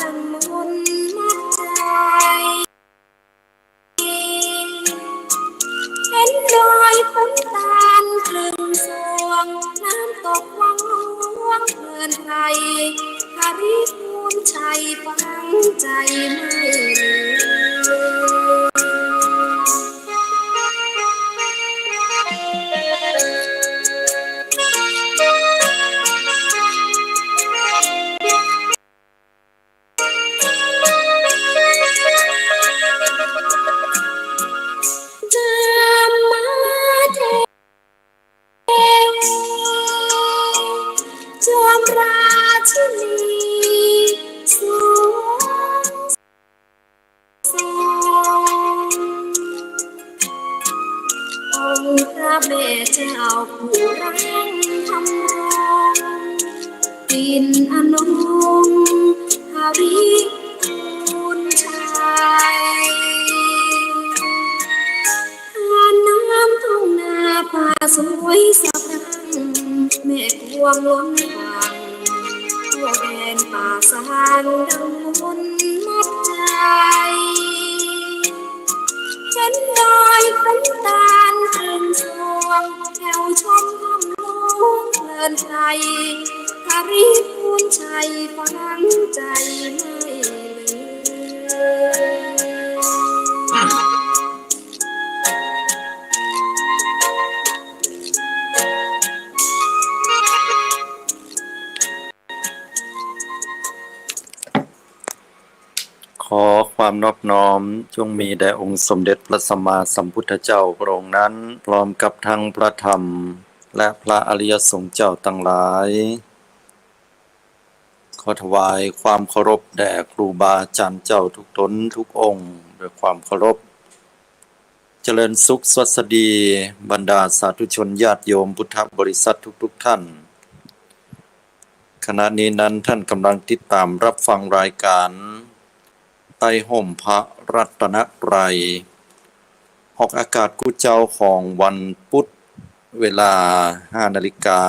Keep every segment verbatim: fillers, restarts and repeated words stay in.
ดังมนต์มัดใจ๋ เห็นดอยขุนตาลครึ่งส่วง น้ำตกวังหลวงเพลินไพร หริพูนชัยฝังใจ๋ไม่ลืม จอมราชินีสวง องค์พระแม่เจ้าผู้รังธรรมรงค์ ปิ่นอนงค์หริพูนชัย ทานน้ำทุ่งนาป่าสวยสะพรั่ง แม่กวงล้นฝั่ง ทั่วแดนป่าซางดังมนต์มัดใจ๋ เห็นดอยขุนตาลครึ่งส่วง แถวชมถ้ำหลวงเพลินไพร หริพูนชัยฝังใจ๋ไม่ลืม ขอความนอบน้อมจงมีแด่องค์สมเด็จพระสัมมาสัมพุทธเจ้าพระองค์นั้น พร้อมกับทั้งพระธรรมและพระอริยสงฆ์เจ้าตังหลาย ขอถวายความเคารพแด่ครูบาอาจารย์เจ้าทุกต๋นทุกองค์ด้วยความเคารพ เจริญสุขสวัสดีบรรดาสาธุชนญาติโยมพุทธบริษัททุกๆ ท่าน ขณะนี้นั้นท่านกำลังติดตามรับฟังรายการใต้ฮ่มพระรัตนตรัย ออกอากาศกู้เจ้าของวันพุธ เวลาห้านาฬิกา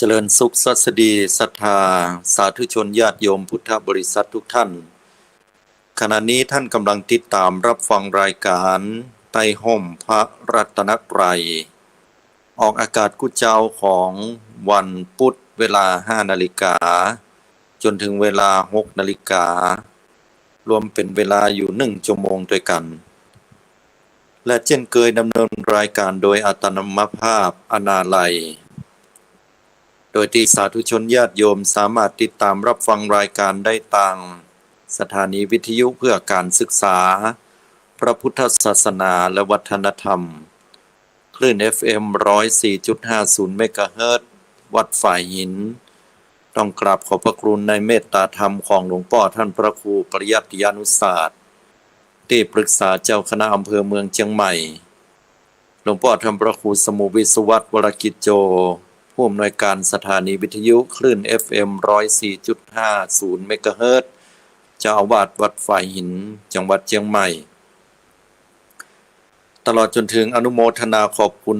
เจริญสุขสวัสดีศรัทธาสาธุชนญาติโยมพุทธบริษัททุกท่าน ขณะนี้ท่านกำลังติดตามรับฟังรายการใต้ฮ่มพระรัตนตรัย ออกอากาศกู้เจ้าของวันพุธเวลาห้านาฬิกา จนถึงเวลาหกนาฬิกา รวมเป๋นเวลาอยู่หนึ่งชั่วโมงตวยกั๋น และเจ้นเกยดำเนินรายการโดยอัตโนมภาพอนาลัย โดยตี้สาธุชนญาติโยมสามารถติดตามรับฟังรายการได้ตางสถานีวิทยุเพื่อการศึกษาพระพุทธศาสนาและวัฒนธรรม คลื่น เอฟ เอ็ม ร้อยสี่จุดห้าศูนย์ เมกะเฮิรตซ์ วัดฝายหิน ต้องกราบขอบพระคุณในเมตตาธรรมของหลวงป้อท่านพระครูปริยัติยานุศาสตร์ ตี้ปรึกษาเจ้าคณะอำเภอเมืองเจียงใหม่ หลวงป้อท่านพระครูสมุวิศวัตร วรกิจโจ ผู้อำนวยการสถานีวิทยุคลื่น เอฟ เอ็ม ร้อยสี่จุดห้าศูนย์ เมกะเฮิรตซ์ เจ้าอาวาสวัดฝายหิน จังหวัดเจียงใหม่ ตลอดจนถึงอนุโมทนาขอบคุณ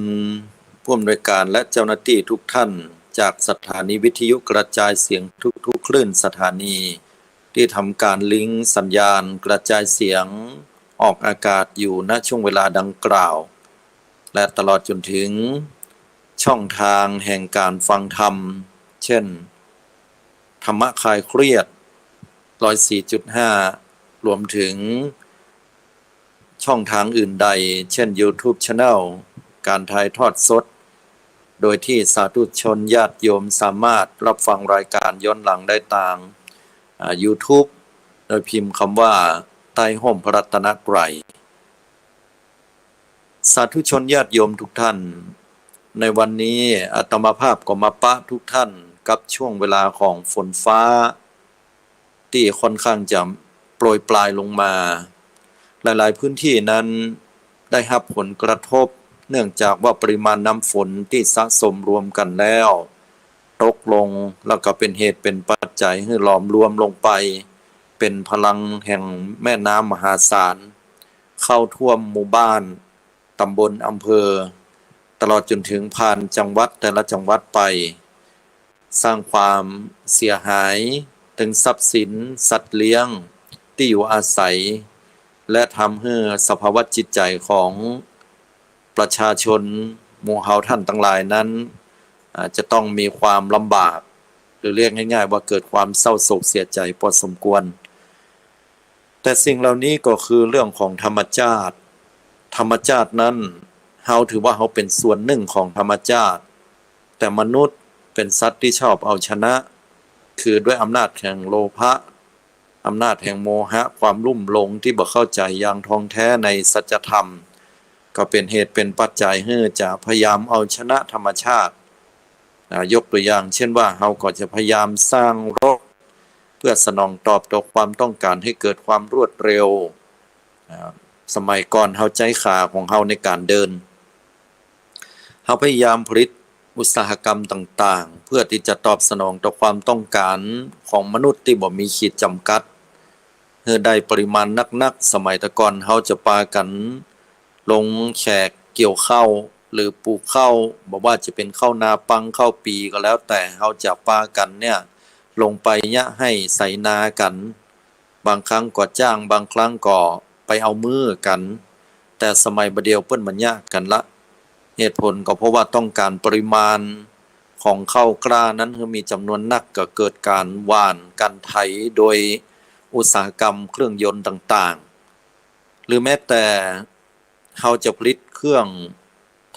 ผู้อำนวยการและเจ้าหน้าตี้ทุกท่านจากสถานีวิทยุกระจายเสียงทุกๆ คลื่นสถานี ตี้ทำการลิงก์สัญญาณกระจายเสียงออกอากาศอยู่ ณ ช่วงเวลาดังกล่าว และตลอดจนถึงช่องทางแห่งการฟังธรรม เช่น ธรรมะคลายเครียด ร้อยสี่จุดห้า รวมถึงช่องทางอื่นใด เช่น YouTube Channel การถ่ายทอดสด โดยตี้สาธุชนญาติโยมสามารถรับฟังรายการย้อนหลังได้ตาง อ่า YouTube โดยพิมพ์กำว่า ใต้ฮ่มพระรัตนตรัย สาธุชนญาติโยมทุกท่าน ในวันนี้อาตมาภาพก็มาปะทุกท่านกับช่วงเวลาของฝนฟ้า ตี้ค่อนข้างจะโปรยปรายลงมา หลายๆ พื้นตี้นั้นได้ฮับผลกระทบ เนื่องจากว่าปริมาณน้ำฝนตี้สะสมรวมกั๋นแล้วตกลง แล้วก็เป๋นเหตุเป๋นปัจจัยหื้อหลอมรวมลงไป เป๋นพลังแห่งแม่น้ำมหาศาล เข้าท่วมหมู่บ้าน ต๋ำบล อำเภอ ตลอดจ๋นเถิงผ่านจังหวัดแต่ละจังหวัดไป สร้างความเสียหายเถิงทรัพย์สิน สัตว์เลี้ยง ตี้อยู่อาศัย และทำหื้อสภาวะจิตใจ๋ของประชาชนหมู่เฮาต้านตังหลายนั้น อ่า จะต้องมีความลำบาก หรือเรียกง่ายๆ ว่าเกิดความเศร้าโศกเสียใจ๋พอสมควร แต่สิ่งเหล่านี้ก็คือเรื่องของธรรมจาติ ธรรมจาตินั้น เฮาถือว่าเฮาเป๋นส่วนนึ่งของธรรมจาติ แต่มนุษย์เป๋นสัตว์ตี้ชอบเอาชนะ คือด้วยอำนาจแห่งโลภะ อำนาจแห่งโมหะ ความลุ่มหลงตี้บ่เข้าใจ๋อย่างท่องแท้ในสัจธรรม ก็เป๋นเหตุเป๋นปัจจัยหื้อจะพยายามเอาชนะธรรมชาติ อ่า ยกตั๋วอย่างเช่นว่า เฮาก็จะพยายามสร้างรถ เพื่อสนองตอบต่อความต้องก๋านหื้อเกิดความรวดเร็ว อ่า สมัยก่อนเฮาใจ๊ขาของเฮาในก๋านเดิน เฮาพยายามผลิตอุตสาหกรรมต่างๆ เพื่อตี้จะตอบสนองต่อความต้องก๋านของมนุษย์ตี้บ่มีขีดจ๋ำกัด หื้อได้ปริมาณนักๆ สมัยแต่ก่อนเฮาจะปากั๋นลงแขกเกี่ยวข้าวหรือปลูกข้าว บ่ว่าจะเป๋นข้าวนาปังข้าวปี๋ก็แล้วแต่ เฮาจะปากั๋นเนี่ยลงไปเยียะไฮ่ไถนากั๋น บางครั้งก็จ้าง บางครั้งก็ไปเอามือกั๋น แต่สมัยบ่าเดี่ยวเปิ้นบ่เยียะกั๋นละ เหตุผลก็เพราะว่าต้องก๋านปริมาณของข้าวกล้านั้นหื้อมีจ๋ำนวนนัก ก็เกิดก๋านหว่านก๋านไถโดยอุตสาหกรรมเครื่องยนต์ต่างๆ หรือแม้แต่เฮาจะผลิตเครื่อง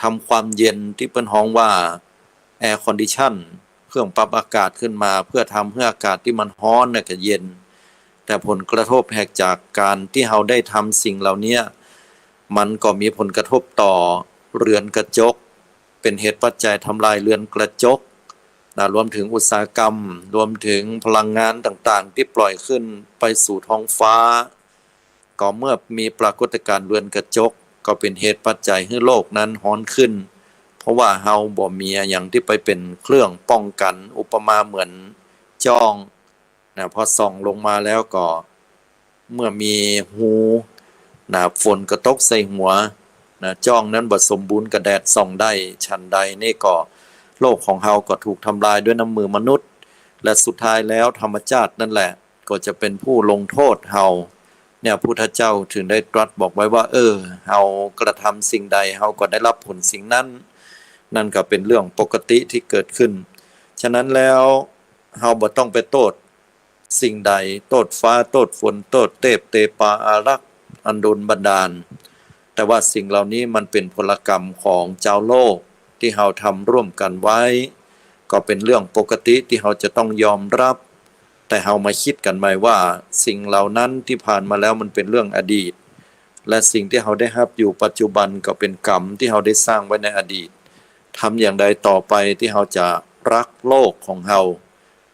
ทำความเย็นตี้เปิ้นฮ้องว่า แอร์คอนดิชัน เครื่องปรับอากาศขึ้นมา เพื่อทำหื้ออากาศตี้มันฮ้อนน่ะก็เย็น แต่ผลกระทบแหกจากก๋านตี้เฮาได้ทำสิ่งเหล่านี้ มันก็มีผลกระทบต่อเรือนกระจก เป๋นเหตุปัจจัยทำลายเรือนกระจกนะ รวมเถิงอุตสาหกรรม รวมเถิงพลังงานต่างๆ ตี้ปล่อยขึ้นไปสู่ท้องฟ้า ก็เมื่อมีปรากฏการณ์เรือนกระจก ก็เป๋นเหตุปัจจัยหื้อโลกนั้นฮ้อนขึ้น เพราะว่าเฮาบ่มีอะหยังตี้ไปเป๋นเครื่องป้องกั๋น อุปมาเหมือนจ้องนะ พอส่องลงมาแล้วก็ เมื่อมีฮูนะ ฝนก็ตกใส่หัวนะ จ้องนั้นบ่สมบูรณ์ก็แดดส่องได้ ฉันใดนี่ก็โลกของเฮาก็ถูกทำลายด้วยน้ำมือมนุษย์ และสุดท้ายแล้วธรรมจาตินั่นแหละก็จะเป๋นผู้ลงโทษเฮา เนี่ย พุทธเจ้าถึงได้ตรัสบอกไว้ว่า เออ เฮากระทำสิ่งใด เฮาก็ได้รับผลสิ่งนั้น นั่นก็เป๋นเรื่องปกติตี้เกิดขึ้น ฉะนั้นแล้ว เฮาบ่ต้องไปโต้ษสิ่งใด โต้ษฟ้า โต้ษฝน โต้ษเตพเตปาอารักษ์อันดลบันดาล แต่ว่าสิ่งเหล่านี้มันเป๋นผลกรรมของจาวโลกตี้เฮาทำร่วมกั๋นไว้ ก็เป๋นเรื่องปกติตี้เฮาจะต้องยอมรับ แต่เฮามาคิดกั๋นใหม่ว่าสิ่งเหล่านั้นตี้ผ่านมาแล้วมันเป๋นเรื่องอดีต และสิ่งตี้เฮาได้ฮับอยู่ปัจจุบันก็เป๋นกรรมตี้เฮาได้สร้างไว้ในอดีต ทำอย่างใดต่อไปตี้เฮาจะรักโลกของเฮา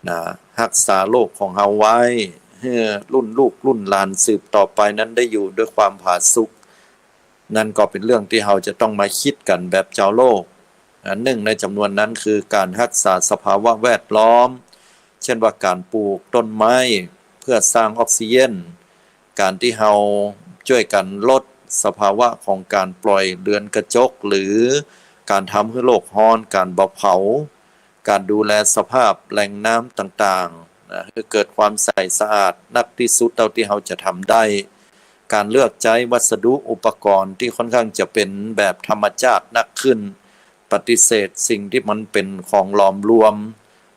นะ ฮักษาโลกของเฮาไว้ หื้อรุ่นลูกรุ่นหลานสืบต่อไปนั้นได้อยู่ด้วยความผาสุก นั่นก็เป๋นเรื่องตี้เฮาจะต้องมาคิดกั๋นแบบจาวโลก อันนึ่งในจ๋ำนวนนั้นคือก๋านฮักษาสภาวะแวดล้อม เช่นว่าก๋านปลูกต้นไม้เพื่อสร้างออกซิเจน ก๋านตี้เฮาจ้วยกั๋นลดสภาวะของก๋านปล่อยเรือนกระจก หรือก๋านทำหื้อโลกฮ้อน ก๋านบ่เผา ก๋านดูแลสภาพแหล่งน้ำต่างๆ นะ หื้อเกิดความใสสะอาดนักตี้สุดเต้าตี้เฮาจะทำได้ ก๋านเลือกใจ๊วัสดุอุปกรณ์ตี้ค่อนข้างจะเป๋นแบบธรรมจาตินักขึ้น ปฏิเสธสิ่งตี้มันเป๋นของหลอมรวม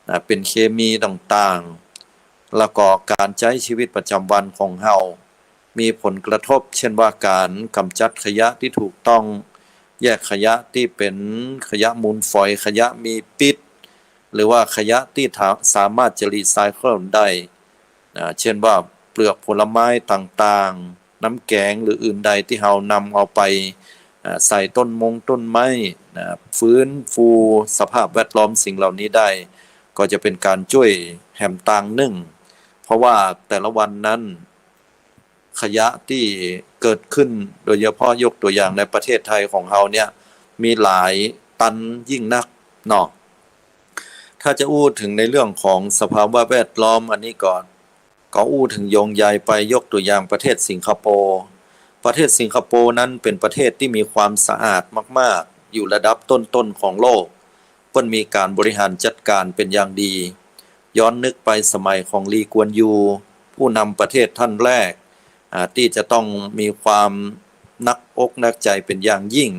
นะ เป๋นเคมีต่างๆ แล้วก็ก๋านใจ๊ชีวิตประจ๋ำวันของเฮา มีผลกระทบ เช่นว่าก๋านก๋ำจัดขยะตี้ถูกต้อง แยกขยะตี้เป๋นขยะมูลฝอย ขยะมีพิษ หรือว่าขยะตี้ถา- สามารถจะรีไซเคิลได้ นะ เช่นว่าเปลือกผลไม้ต่างๆ น้ำแก๋งหรืออื่นใดตี้เฮานำเอาไป อ่า ใส่ต้นมงต้นไม้ นะ ฟื้นฟูสภาพแวดล้อมสิ่งเหล่านี้ได้ ก็จะเป๋นก๋านจ้วยแหมตางนึ่ง เพราะว่าแต่ละวันนั้น ขยะตี้เกิดขึ้น โดยเฉพาะยกตัวอย่างในประเทศไทยของเฮาเนี่ย มีหลายตันยิ่งนักเนาะ ถ้าจะอู้ถึงในเรื่องของสภาวะแวดล้อม อันนี้ก็ ก็อู้ถึงโยงใยไป ยกตัวอย่างประเทศสิงคโปร์ ประเทศสิงคโปร์นั้นเป็นประเทศที่มีความสะอาดมากๆ อยู่ระดับต้นๆ ของโลก เปิ้นมีการบริหารจัดการเป็นอย่างดี ย้อนนึกไปสมัยของลีกวนยู ผู้นำประเทศท่านแรก อ่า ที่จะต้องมีความหนักอกหนักใจเป็นอย่างยิ่ง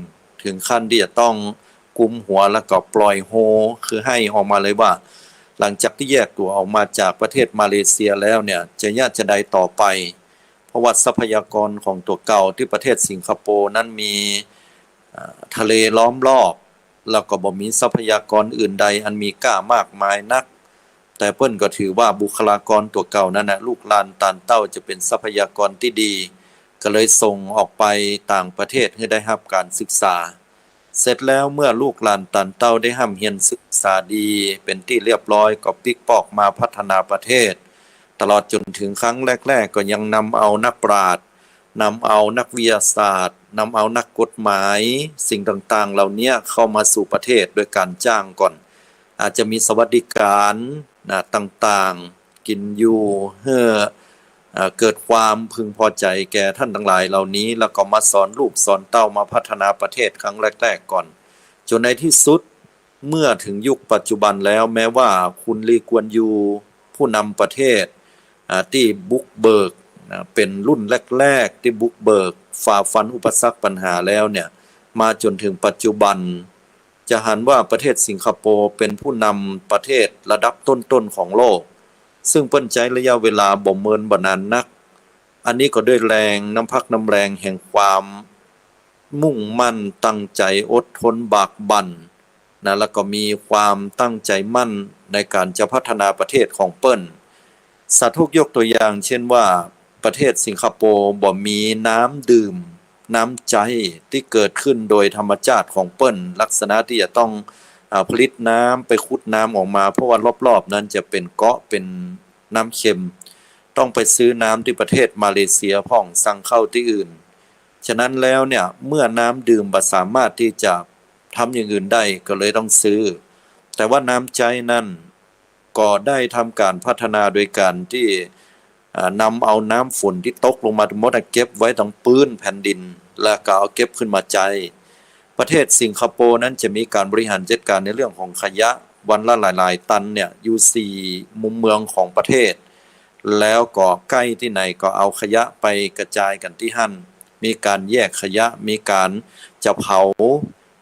ถึงขั้นที่จะต้องกุมหัวแล้วก็ปล่อยโฮ คือไห้ออกมาเลยว่า หลังจากที่แยกตั๋วออกมาจากประเทศมาเลเซียแล้วเนี่ย จะเยียะจะใดต่อไป เพราะว่าทรัพยากรของตั๋วเก่าตี้ประเทศสิงคโปร์นั้นมี อ่า ทะเลล้อมรอบ แล้วก็บ่มีทรัพยากรอื่นใดอันมีก้ามากมายนัก แต่เปิ้นก็ถือว่าบุคลากรตั๋วเก่านั้นน่ะ ลูกหลานตานเต้าจะเป๋นทรัพยากรตี้ดี ก็เลยส่งออกไปต่างประเทศหื้อได้ฮับการศึกษา เสร็จแล้วเมื่อลูกหลานตานเต้าได้ฮ่ำเฮียนศึกษาดีเป๋นตี้เรียบร้อย ก็ปิ๊กปอกมาพัฒนาประเทศ ตลอดจ๋นถึงครั้งแรกๆ ก็ยังนำเอานักปราชญ์ นำเอานักวิทยาศาสตร์ นำเอานักกฎหมาย สิ่งต่างๆ เหล่านี้เข้ามาสู่ประเทศโดยการจ้างก่อน อาจจะมีสวัสดิการนะ ต่างๆ กิ๋นอยู่ หื้อ เอ่อ เกิดความพึงพอใจ๋แก่ท่านตังหลายเหล่านี้ แล้วก็มาสอนลูกสอนเต้า มาพัฒนาประเทศครั้งแรกๆ ก่อน จ๋นในตี้สุด เมื่อถึงยุคปัจจุบันแล้ว แม้ว่าคุณลีกวนยู ผู้นำประเทศ อ่า ตี้บุกเบิกนะ เป๋นรุ่นแรกๆ ตี้บุกเบิก ฝ่าฟันอุปสรรคปัญหาแล้วเนี่ย มาจ๋นถึงปัจจุบัน จะหันว่าประเทศสิงคโปร์เป๋นผู้นำประเทศระดับต้นๆ ของโลก ซึ่งเปิ้นใจ๊ระยะเวลาบ่เมินบ่นานนัก อันนี้ก็ด้วยแรงน้ำพักน้ำแรงแห่งความมุ่งมั่นตั้งใจ๋ อดทนบากบั่นนะ แล้วก็มีความตั้งใจ๋มั่นในก๋านจะพัฒนาประเทศของเปิ้น สาธกยกตัวอย่างเช่นว่า ประเทศสิงคโปร์บ่มีน้ำดื่ม น้ำใจ๊ตี้เกิดขึ้นโดยธรรมชาติของเปิ้น ลักษณะตี้จะต้อง อ่า ผลิตน้ำ ไปขุดน้ำออกมา เพราะว่ารอบๆ นั้นจะเป๋นเกาะ เป๋นน้ำเค็ม ต้องไปซื้อน้ำตี้ประเทศมาเลเซียพ่อง สั่งเข้าตี้อื่น ฉะนั้นแล้วเนี่ย เมื่อน้ำดื่มบ่สามารถตี้จะทำอย่างอื่นได้ ก็เลยต้องซื้อ แต่ว่าน้ำใจ๊นั้น ก็ได้ทำก๋านพัฒนาโดยก๋านตี้ อ่า นำเอาน้ำฝนตี้ตกลงมาตังหมดน่ะ เก็บไว้ตังปื๊นแผ่นดิน แล้วก็เอาเก็บขึ้นมาใจ๊ ประเทศสิงคโปร์นั้นจะมีก๋านบริหารจัดก๋านในเรื่องของขยะ วันละหลายๆ ตันเนี่ย อยู่สี่มุมเมืองของประเทศ แล้วก็ใก้ตี้ไหนก็เอาขยะไปกระจายกั๋นตี้หั้น มีก๋านแยกขยะ มีก๋านจะเผา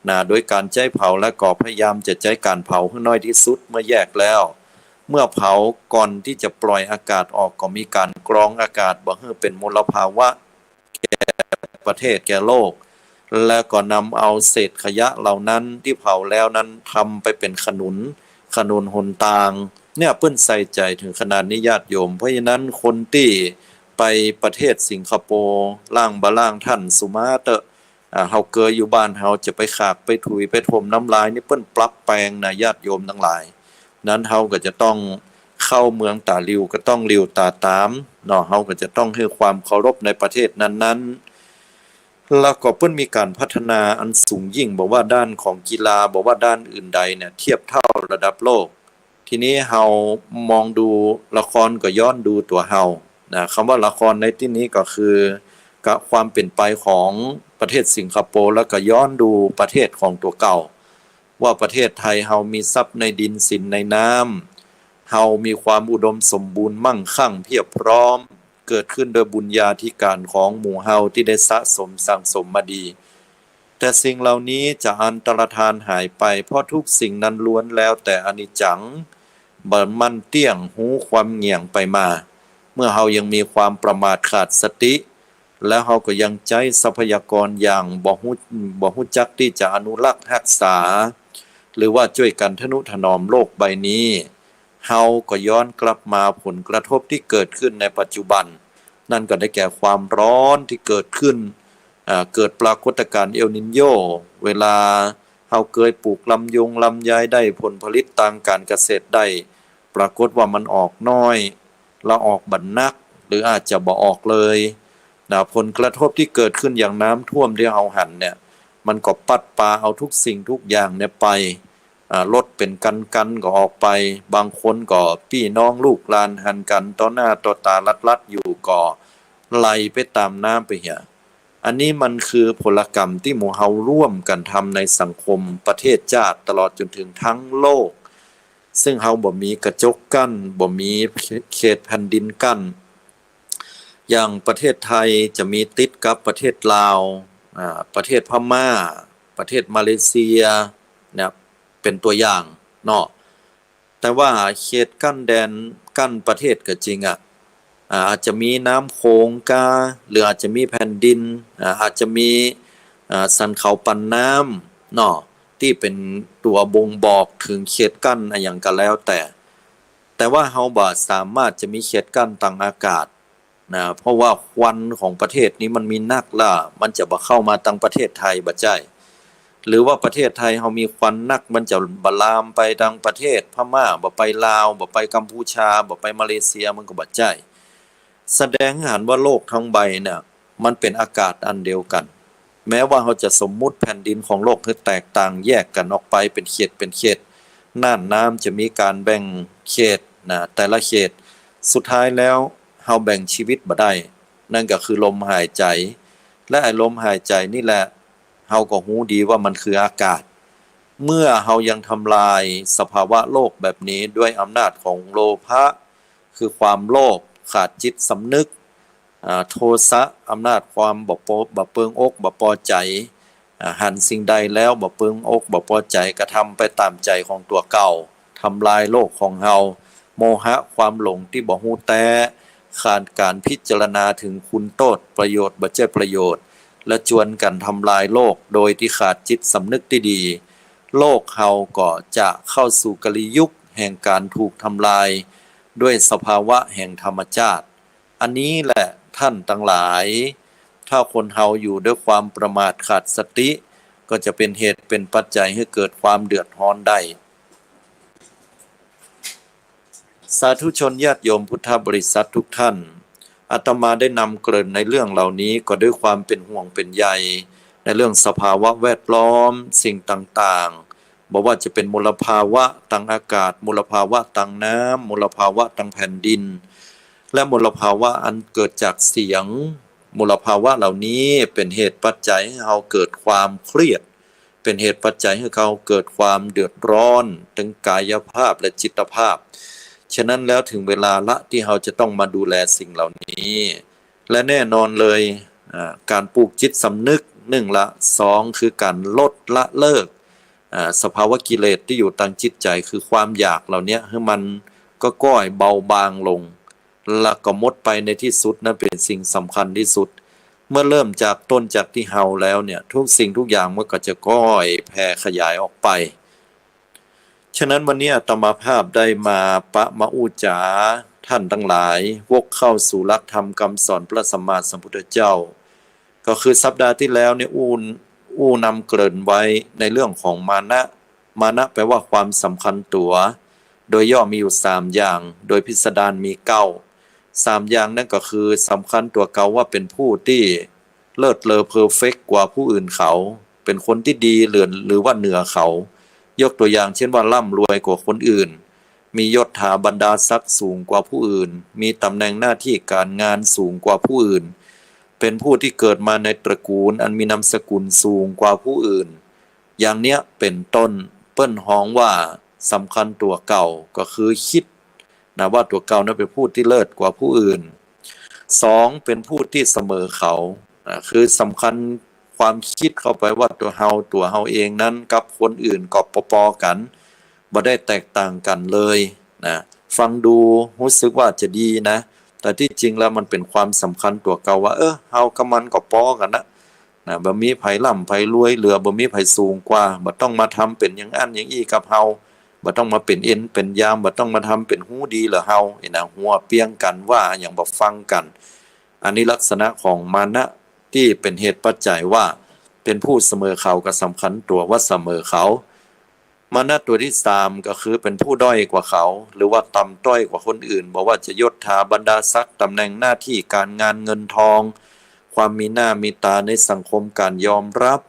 นะ โดยก๋านใจ๊เผา และก็พยายามจะใจ๊ก๋านเผาหื้อน้อยตี้สุด เมื่อแยกแล้ว เมื่อเผาก่อนตี้จะปล่อยอากาศออก ก็มีก๋านกรองอากาศ บ่หื้อเป๋นมลภาวะแก่ประเทศแก่โลก แล้วก็นำเอาเศษขยะเหล่านั้นตี้เผาแล้วนั้น ทำไปเป๋นขนุน ขนุนหนตาง เนี่ย เปิ้นใส่ใจ๋เถิงขนาดนี้ญาติโยม เพราะฉะนั้นคนตี้ไปประเทศสิงคโปร์ ล้างบ่ล้างต้านสุมาเต๊อะ อ่า เฮาเกยอยู่บ้านเฮาจะไปขากไปถุยไปถมน้ำลายนี่เปิ้นปรับแปงนะญาติโยมตังหลาย นั้นเฮาก็จะต้องเข้าเมืองต๋าหลิ่วก็ต้องหลิ่วต๋าต๋ามเนาะ เฮาก็จะต้องหื้อความเคารพในประเทศนั้นๆ แล้วก็เปิ้นมีก๋านพัฒนาอันสูงยิ่ง บ่ว่าด้านของกีฬา บ่ว่าด้านอื่นใดเนี่ย เทียบเท่าระดับโลก ทีนี้เฮามองดูละครก็ย้อนดูตั๋วเฮานะ กำว่าละครในตี้นี้ก็คือ กะความเป๋นไปของประเทศสิงคโปร์ แล้วก็ย้อนดูประเทศของตั๋วเก่า ว่าประเทศไทยเฮามีทรัพย์ในดินสินในน้ำ เฮามีความอุดมสมบูรณ์มั่งคั่งเพียบพร้อม เกิดขึ้นโดยบุญญาธิก๋านของหมู่เฮาตี้ได้สะสมสั่งสมมาดี แต่สิ่งเหล่านี้จะอันตรธานหายไป เพราะทุกสิ่งนั้นล้วนแล้วแต่อนิจจัง บ่มั่นเตี้ยง ฮู้ความเหงี่ยงไปมา เมื่อเฮายังมีความประมาทขาดสติ แล้วเฮาก็ยังใจ๊ทรัพยากรอย่างบ่ฮู้ บ่ฮู้จักตี้จะอนุรักษ์ฮักษา หรือว่าจ้วยกั๋นทะนุถนอมโลกใบนี้ เฮาก็ย้อนกลับมาผลกระทบตี้เกิดขึ้นในปัจจุบัน นั่นก็ได้แก่ความร้อนตี้เกิดขึ้น อ่า เกิดปรากฏการณ์เอลนิโญ เวลาเฮาเกยปลูกลำยงลำไยได้ ผลผลิตตางก๋านเกษตรได้ ปรากฏว่ามันออกน้อย ละออกบ่หนัก หรืออาจจะบ่ออกเลย นะ ผลกระทบตี้เกิดขึ้นอย่างน้ำท่วมตี้เฮาหันเนี่ย มันก็ปัดปาเอาทุกสิ่งทุกอย่างเนี่ยไป อ่า รถเป๋นกั๋นๆ ก็ออกไป บางคนก็ปี้น้องลูกหลานหันกั๋นต่อหน้าต่อต๋าลัดๆ อยู่ก็ไหลไปต๋ามน้ำไปเหีย อันนี้มันคือผลกรรมตี้หมู่เฮาร่วมกั๋นทำในสังคมประเทศจาติตลอดจ๋นเถิงทั้งโลก ซึ่งเฮาบ่มีกระจกกั้น บ่มีเขตแผ่นดินกั้น อย่างประเทศไทยจะมีติดกับประเทศลาว อ่า ประเทศพม่า ประเทศมาเลเซีย เนี่ย เป๋นตั๋วอย่างเนาะ แต่ว่าเขตกั้นแดน กั้นประเทศก็จริงอะ อ่า อาจจะมีน้ำโขงกา หรืออาจจะมีแผ่นดิน อ่า อาจจะมี อ่า สันเขาปันน้ำเนาะ ตี้เป๋นตั๋วบ่งบอกเถิงเขตกั้นอะหยังก็แล้วแต่ แต่ว่าเฮาบ่สามารถจะมีเขตกั้นตางอากาศนะ เพราะว่าควันของประเทศนี้มันมีนักละ มันจะบ่เข้ามาตางประเทศไทยบ่ใจ้ หรือว่าประเทศไทยเฮามีควันนัก มันจะบ่ลามไปตางประเทศพม่า บ่ไปลาว บ่ไปกัมพูชา บ่ไปมาเลเซีย มันก็บ่ใจ้ แสดงหื้อหันว่าโลกทั้งใบเนี่ย มันเป๋นอากาศอันเดียวกั๋น แม้ว่าเฮาจะสมมุติแผ่นดินของโลกหื้อแตกต่างแยกกั๋นออกไปเป๋นเขตเป๋นเขต น่านน้ำจะมีก๋านแบ่งเขตนะ แต่ละเขต สุดท้ายแล้วเฮาแบ่งชีวิตบ่ได้ นั่นก็คือลมหายใจ๋ และไอ้ลมหายใจ๋นี่แหละ เฮาก็ฮู้ดีว่ามันคืออากาศ เมื่อเฮายังทำลายสภาวะโลกแบบนี้ด้วยอำนาจของโลภะ คือความโลภ ขาดจิตสำนึก อ่า โทสะ อำนาจความบ่ปอ บ่เปิงอก บ่ปอใจ๋ อ่า หันสิ่งใดแล้วบ่เปิงอก บ่ปอใจ๋ กระทำไปต๋ามใจ๋ของตั๋วเก่า ทำลายโลกของเฮา โมหะ ความหลงตี้บ่ฮู้แต๊ ขาดก๋านพิจารณาเถิงคุณโต้ษ ประโยชน์ บ่ใจ้ประโยชน์ และจวนกั๋นทำลายโลกโดยตี้ขาดจิตสำนึกตี้ดี โลกเฮาก็จะเข้าสู่กาลียุคแห่งก๋านถูกทำลายด้วยสภาวะแห่งธรรมจาติ อันนี้แหละต้านตังหลาย ถ้าคนเฮาอยู่ด้วยความประมาทขาดสติ ก็จะเป๋นเหตุเป๋นปัจจัยหื้อเกิดความเดือดฮ้อนได้ สาธุชนญาติโยมพุทธบริษัททุกท่าน อาตมาได้นำเกริ่นในเรื่องเหล่านี้ก็ด้วยความเป๋นห่วงเป๋นใยในเรื่องสภาวะแวดล้อม สิ่งต่างๆ บ่ว่าจะเป๋นมลภาวะตางอากาศ มลภาวะตางน้ำ มลภาวะตางแผ่นดิน และมลภาวะอันเกิดจากเสียง มลภาวะเหล่านี้เป๋นเหตุปัจจัยหื้อเฮาเกิดความเครียด เป๋นเหตุปัจจัยหื้อเฮาเกิดความเดือดร้อน ตึงกายภาพและจิตภาพ ฉะนั้นแล้วเถิงเวลาละตี้เฮาจะต้องมาดูแลสิ่งเหล่านี้ และแน่นอนเลย อ่า ก๋านปลูกจิตสำนึก นึ่งละ สอง คือก๋านลดละเลิก อ่า สภาวะกิเลสตี้อยู่ตางจิตใจ๋ คือความอยากเหล่านี้ หื้อมันก็ก้อยเบาบางลง แล้วก็หมดไปในตี้สุด นั่นเป๋นสิ่งสำคัญตี้สุด เมื่อเริ่มจากต้นจากตี้เฮาแล้วเนี่ย ทุกสิ่งทุกอย่างมันก็จะก้อยแผ่ขยายออกไป ฉะนั้นวันนี้อาตมาภาพได้มาปะมาอู้จ๋าต้านตังหลาย วกเข้าสู่หลักธรรมกำสอนพระสัมมาสัมพุทธเจ้า ก็คือสัปดาห์ตี้แล้วเนี่ยอู้ อู้นำเกริ่นไว้ในเรื่องของมานะ มานะแปลว่าความสำคัญตั๋ว โดยย่อมีอยู่สามอย่าง โดยพิสดารมีเก้า สามอย่างนั้นก็คือสำคัญตั๋วเก่าว่าเป๋นผู้ตี้เลิศเลอเพอร์เฟกต์กว่าผู้อื่นเขา เป๋นคนตี้ดีเหลือ หรือว่าเหนือเขา ยกตั๋วอย่างเช่นว่าร่ำรวยกว่าคนอื่น มียศถาบรรดาศักดิ์สูงกว่าผู้อื่น มีตำแหน่งหน้าตี้ก๋านงานสูงกว่าผู้อื่น เป๋นผู้ตี้เกิดมาในตระกูลอันมีนามสกุลสูงกว่าผู้อื่น อย่างเนี้ยเป๋นต้น เปิ้นฮ้องว่าสำคัญตั๋วเก่า ก็คือคิดนะว่าตั๋วเก่านั้นเป๋นผู้ตี้เลิศกว่าผู้อื่น สอง เป๋นผู้ตี้เสมอเขา อ่า คือสำคัญความคิดเข้าไปว่าตั๋วเฮา ตั๋วเฮาเองนั้นกับคนอื่นก็ปอๆ กั๋น บ่ได้แตกต่างกั๋นเลยนะ ฟังดูฮู้สึกว่าจะดีนะ แต่ตี้จริงแล้วมันเป๋นความสำคัญตั๋วเก่าว่า เออ เฮากับมันก็ปอกั๋นนะ นะ บ่มีใผร่ำใผรวยเหลือ บ่มีใผสูงกว่า บ่ต้องมาทำเป๋นอย่างอั้นอย่างอี้กับเฮา บ่ต้องมาเป๋นเอนเป๋นยาม บ่ต้องมาทำเป๋นฮู้ดีเหลือเฮา ไอ้นะ หัวเปียงกั๋นว่าอย่างบ่ฟังกั๋น อันนี้ลักษณะของมานะตี้เป๋นเหตุปัจจัยว่าเป๋นผู้เสมอเขากับสำคัญตั๋วว่าเสมอเขา มานะตั๋วตี้สามก็คือเป๋นผู้ด้อยกว่าเขา หรือว่าต่ำต้อยกว่าคนอื่น บ่ว่าจะยศถาบรรดาศักดิ์ ตำแหน่งหน้าตี้ก๋านงานเงินทอง ความมีหน้ามีต๋าในสังคม ก๋านยอมฮับ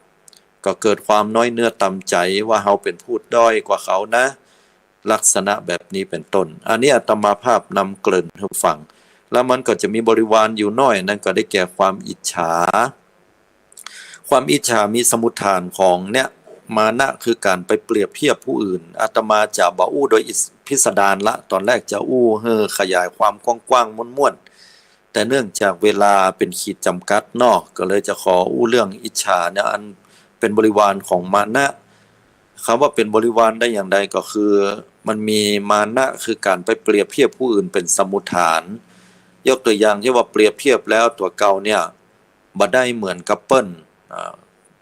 ก็เกิดความน้อยเนื้อต่ำใจ๋ว่าเฮาเป๋นผู้ด้อยกว่าเขานะ ลักษณะแบบนี้เป๋นต้น อันนี้อาตมาภาพนำเกริ่นหื้อฟัง แล้วมันก็จะมีบริวารอยู่หน้อย นั่นก็ได้แก่ความอิจฉา ความอิจฉามีสมุฏฐานของเนี่ย มานะคือก๋านไปเปรียบเทียบผู้อื่น อาตมาจะบ่อู้โดยอิส- พิสดารละ ต๋อนแรกจะอู้หื้อขยายความกว้างๆ ม่วนๆ แต่เนื่องจากเวลาเป๋นขีดจ๋ำกัดเนาะ ก็เลยจะขออู้เรื่องอิจฉาเนี่ย อันเป๋นบริวารของมานะ กำว่าเป๋นบริวารได้อย่างใดก็คือ มันมีมานะคือก๋านไปเปรียบเทียบผู้อื่นเป๋นสมุฏฐาน ยกตั๋วอย่างตี้ว่าเปรียบเทียบแล้วตั๋วเก่าเนี่ย บ่ได้เหมือนกับเปิ้น อ่า